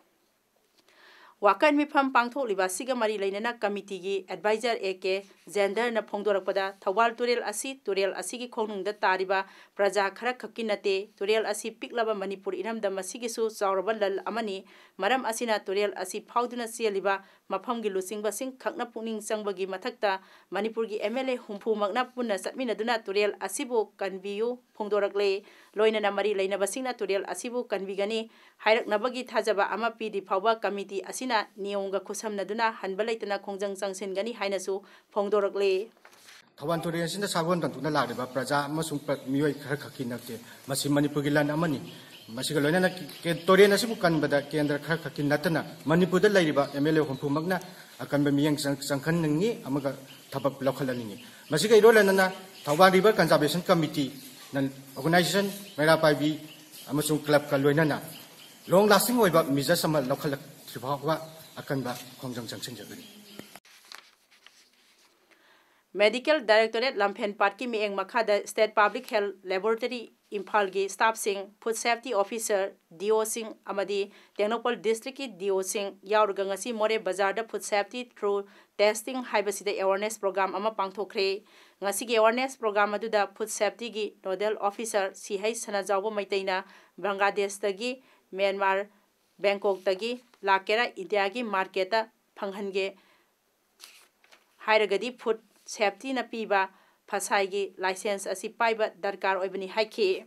ꯋꯥꯀꯠ ꯃꯤꯐꯝ ꯄꯥꯡꯊꯣꯛꯂꯤꯕ ꯑꯁꯤꯒ ꯃꯔꯤ ꯂꯩꯅꯅ ꯀꯃꯤꯇꯤꯒꯤ ꯑꯦꯗꯚꯥꯏꯖꯔ ꯑꯦ ꯀꯦ ꯖꯦꯟꯗꯔꯅ ꯐꯣꯡꯗꯣꯔꯛꯄꯗ, ꯊꯧꯕꯥꯜ ꯇꯨꯔꯦꯜ ꯑꯁꯤ ꯇꯨꯔꯦꯜ ꯑꯁꯤꯒꯤ ꯈꯣꯡꯅꯨꯡꯗ ꯇꯥꯔꯤꯕ ꯄ꯭ꯔꯖꯥ ꯈꯔ ꯈꯛꯀꯤ ꯅꯠꯇꯦ꯫ ꯇꯨꯔꯦꯜ ꯑꯁꯤ ꯄꯤꯛꯂꯕ ꯃꯅꯤꯄꯨꯔ ꯏꯔꯝꯗꯝ ꯑꯁꯤꯒꯤꯁꯨ ꯆꯥꯎꯔꯕ ꯂꯟ ꯑꯃꯅꯤ꯫ ꯃꯔꯝ ꯑꯁꯤꯅ ꯇꯨꯔꯦꯜ ꯑꯁꯤ ꯐꯥꯎꯗꯨꯅ ꯆꯦꯜꯂꯤꯕ ꯃꯐꯝꯒꯤ ꯂꯨꯆꯤꯡꯕꯁꯤꯡ ꯈꯛꯅ ꯄꯨꯛꯅꯤꯡ ꯆꯪꯕꯒꯤ ꯃꯊꯛꯇ ꯃꯅꯤꯄꯨꯔꯒꯤ ꯑꯦꯝ ꯑꯦꯜ ꯑꯦ ꯍꯨꯝꯐꯨꯃꯛꯅ ꯄꯨꯟꯅ ꯆꯠꯃꯤꯟꯅꯗꯨꯅ ꯇꯨꯔꯦꯜ ꯑꯁꯤꯕꯨ ꯀꯟꯕꯤꯌꯨ ꯐꯣꯡꯗꯣꯔꯛꯂꯦ꯫ ꯂꯣꯏꯅꯅ ꯃꯔꯤ ꯂꯩꯅꯕꯁꯤꯡꯅ ꯇꯨꯔꯦꯜ ꯑꯁꯤꯕꯨ ꯀꯟꯕꯤꯒꯅꯤ ꯍꯥꯏꯔꯛꯅꯕꯒꯤ ꯊꯥꯖꯕ ꯑꯃ ꯄꯤꯗ꯭ꯔꯤ ꯐꯥꯎꯕ ꯀꯃꯤꯇꯤ ꯑꯁꯤꯅ ꯅꯤꯌꯣꯝꯒ ꯈꯨꯠꯁꯝꯅꯗꯨꯅ ꯍꯟꯕ ꯂꯩꯇꯅ ꯈꯣꯡꯖꯪ ꯆꯪꯁꯤꯟꯒꯅꯤ ꯍꯥꯏꯅꯁꯨ ꯐꯣꯡꯗꯣꯔꯛꯂꯦ꯫ ꯊꯧꯕꯥꯜ ꯇꯨꯔꯦꯜ ꯑꯁꯤꯅ ꯁꯥꯒꯣꯟ ꯀꯟꯊꯨꯛꯅ ꯂꯥꯛꯂꯤꯕ ꯄ꯭ꯔꯖꯥ ꯑꯃꯁꯨꯡ ꯄ꯭ꯔ-, ꯃꯤꯑꯣꯏ ꯈꯔ ꯈꯛꯀꯤ ꯅꯠꯇꯦ, ꯃꯁꯤ ꯃꯅꯤꯄꯨꯔꯒꯤ ꯂꯟ ꯑꯃꯅꯤ꯫ ꯃꯁꯤꯒ ꯂꯣꯏꯅꯅ ꯀꯦ- ꯇꯨꯔꯦꯟ ꯑꯁꯤꯕꯨ ꯀꯟꯕꯗ ꯀꯦꯟꯗ꯭ꯔ ꯈꯔ ꯈꯛꯀꯤ ꯅꯠꯇꯅ ꯃꯅꯤꯄꯨꯔꯗ ꯂꯩꯔꯤꯕ ꯑꯦꯝ ꯑꯦꯜ ꯑꯦ ꯍꯨꯝꯐꯨꯃꯛꯅ ꯑꯀꯟꯕ ꯃꯤꯠꯌꯦꯡ ꯆꯪ- ꯆꯪꯍꯟꯅꯤꯡꯏ ꯑꯃꯒ ꯊꯕꯛ ꯂꯧꯈꯠꯍꯟꯅꯤꯡꯏ꯫ ꯃꯁꯤꯒ ꯏꯔꯣꯏ ꯂꯣꯏꯅꯅ ꯊꯧꯕꯥꯜ ꯔꯤꯚꯔ ꯀꯟꯖꯥꯔꯕꯦꯁꯟ ꯀꯃꯤꯇꯤꯅ ꯑꯣꯔꯒꯅꯥꯏꯖꯦꯁꯟ, ꯃꯩꯔꯥ ꯄꯥꯏꯕꯤ ꯑꯃꯁꯨꯡ ꯀ꯭ꯂꯕꯀ ꯂꯣꯏꯅꯅ ꯂꯣꯡ ꯂꯥꯁꯇꯤꯡ ꯑꯣꯏꯕ ꯃꯤꯖꯔꯁ ꯑꯃ ꯂꯧꯈꯠꯂꯛꯇ꯭ꯔꯤ ꯐꯥꯎꯕ ꯑꯀꯟꯕ ꯈꯣꯡꯖꯪ ꯆꯪꯁꯤꯟꯖꯒꯅꯤ꯫ Medical Directorate ꯂꯝꯐꯦꯜꯄꯥꯠꯀꯤ ꯃꯤꯠꯌꯦꯡ ꯃꯈꯥꯗ State Public Health Laboratory ꯏꯝꯐꯥꯜꯒꯤ staffꯁꯤꯡ, food safety officer, D Oꯁꯤꯡ ꯑꯃꯗꯤ ꯇꯦꯡꯅꯧꯄꯜ districtꯀꯤ D Oꯁꯤꯡ ꯌꯥꯎꯔꯒ ꯉꯁꯤ ꯃꯣꯔꯦ ꯕꯖꯥꯔꯗ food safety through testing ꯍꯥꯏꯕꯁꯤꯗ awareness program ꯑꯃ ꯄꯥꯡꯊꯣꯛꯈ꯭ꯔꯦ꯫ ꯉꯁꯤꯒꯤ awareness program ꯑꯗꯨꯗ food safetyꯒꯤ nodal officer C H ꯁꯅꯥꯖꯥꯎꯕ ꯃꯩꯇꯩꯅ ꯕꯪꯒ꯭ꯂꯥꯗꯦꯁꯇꯒꯤ, ꯃ꯭ꯌꯥꯟꯃꯥꯔ, ꯕꯦꯡꯀꯣꯛꯇꯒꯤ ꯂꯥꯛꯀꯦꯔꯥ ꯏꯟꯗꯤꯌꯥꯒꯤ marketꯇ ꯐꯪꯍꯟꯒꯦ ꯍꯥꯏꯔꯒꯗꯤ food safetyꯅ ꯄꯤꯕ ꯐꯁꯥꯏꯒꯤ license ꯑꯁꯤ ꯄꯥꯏꯕ ꯗꯔꯀꯥꯔ ꯑꯣꯏꯕꯅꯤ ꯍꯥꯏꯈꯤ꯫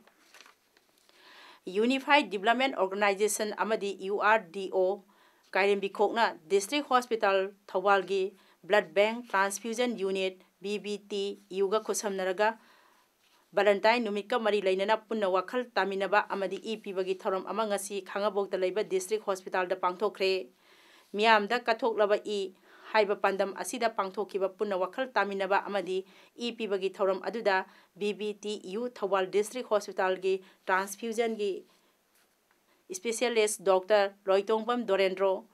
Unified Development Organization ꯑꯃꯗꯤ U R D O ꯀꯥꯏꯔꯦꯝꯕꯤꯈꯣꯛꯅ District Hospital ꯊꯧꯕꯥꯜꯒꯤ Blood Bank Transfusion Unit, B B T Uꯒ ꯈꯨꯠꯁꯝꯅꯔꯒ Valentine ꯅꯨꯃꯤꯠꯀ ꯃꯔꯤ ꯂꯩꯅꯅ ꯄꯨꯟꯅ ꯋꯥꯈꯜ ꯇꯥꯃꯤꯟꯅꯕ ꯑꯃꯗꯤ ꯏ ꯄꯤꯕꯒꯤ ꯊꯧꯔꯝ ꯑꯃ ꯉꯁꯤ ꯈꯥꯉꯕꯣꯛꯇ ꯂꯩꯕ District Hospitalꯗ ꯄꯥꯡꯊꯣꯛꯈ꯭ꯔꯦ꯫ ꯃꯤꯌꯥꯝꯗ ꯀꯠꯊꯣꯛꯂꯕ ꯏ ꯍꯥꯏꯕ ꯄꯥꯟꯗꯝ ꯑꯁꯤꯗ ꯄꯥꯡꯊꯣꯛꯈꯤꯕ ꯄꯨꯟꯅ ꯋꯥꯈꯜ ꯇꯥꯃꯤꯟꯅꯕ ꯑꯃꯗꯤ ꯏ ꯄꯤꯕꯒꯤ ꯊꯧꯔꯝ ꯑꯗꯨꯗ B B T U Thoubal District Hospitalꯒꯤ transfusionꯒꯤ specialist Doctor ꯂꯣꯏꯇꯣꯡꯕꯝ Dorendro,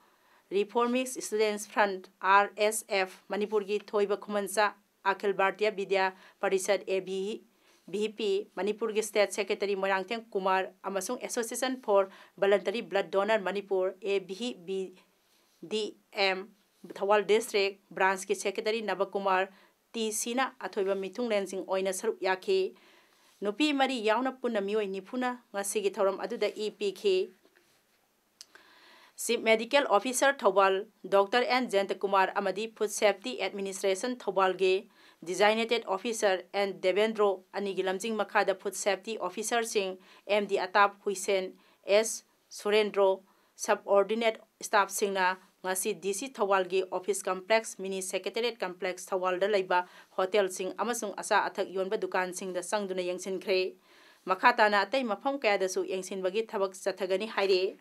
Reformist Students Front, R S F, ꯃꯅꯤꯄꯨꯔꯒꯤ ꯊꯣꯏꯕ ꯈꯨꯃꯟꯆꯥ, ꯑꯈꯤꯜ ꯚꯥꯔꯇꯤꯌꯥ ꯕꯤꯗ꯭ꯌꯥ parishad, A V B P, ꯃꯅꯤꯄꯨꯔꯒꯤ State Secretary ꯃꯣꯏꯔꯥꯡꯊꯦꯝ ꯀꯨꯃꯥꯔ ꯑꯃꯁꯨꯡ Association for Voluntary Blood Donor Manipur, A V B D M, Thoubal District Branchꯀꯤ Secretary ꯅꯕꯀꯨꯃꯥꯔ T Cꯅ ꯑꯊꯣꯏꯕ ꯃꯤꯊꯨꯡꯂꯦꯟꯁꯤꯡ ꯑꯣꯏꯅ ꯁꯔꯨꯛ ꯌꯥꯈꯤ꯫ ꯅꯨꯄꯤ ꯃꯔꯤ ꯌꯥꯎꯅ ꯄꯨꯟꯅ ꯃꯤꯑꯣꯏ ꯅꯤꯐꯨꯅ ꯉꯁꯤꯒꯤ ꯊꯧꯔꯝ ꯑꯗꯨꯗ ꯏ ꯄꯤꯈꯤ꯫ Chief Medical Officer Thoubal Doctor N ꯖꯌꯟꯇꯀꯨꯃꯥꯔ ꯑꯃꯗꯤ Food Safety Administration ꯊꯧꯕꯥꯜꯒꯤ Designated Officer N Devendro ꯑꯅꯤꯒꯤ ꯂꯝꯖꯤꯡ ꯃꯈꯥꯗ Food Safety Officerꯁꯤꯡ M D ꯑꯇꯥꯞ ꯍꯨꯏꯁꯦꯟ, S ꯁꯨꯔꯦꯟꯗ꯭ꯔꯣ, subordinate staffꯁꯤꯡꯅ ꯉꯁꯤ D C ꯊꯧꯕꯥꯜꯒꯤ office complex, mini secretariat complex ꯊꯧꯕꯥꯜꯗ ꯂꯩꯕ hotelꯁꯤꯡ ꯑꯃꯁꯨꯡ ꯑꯆꯥ ꯑꯊꯛ ꯌꯣꯟꯕ ꯗꯨꯀꯥꯟꯁꯤꯡꯗ ꯆꯪꯗꯨꯅ ꯌꯦꯡꯁꯤꯟꯈ꯭ꯔꯦ꯫ ꯃꯈꯥ ꯇꯥꯅ ꯑꯇꯩ ꯃꯐꯝ ꯀꯌꯥꯗꯁꯨ ꯌꯦꯡꯁꯤꯟꯕꯒꯤ ꯊꯕꯛ ꯆꯠꯊꯒꯅꯤ ꯍꯥꯏꯔꯤ꯫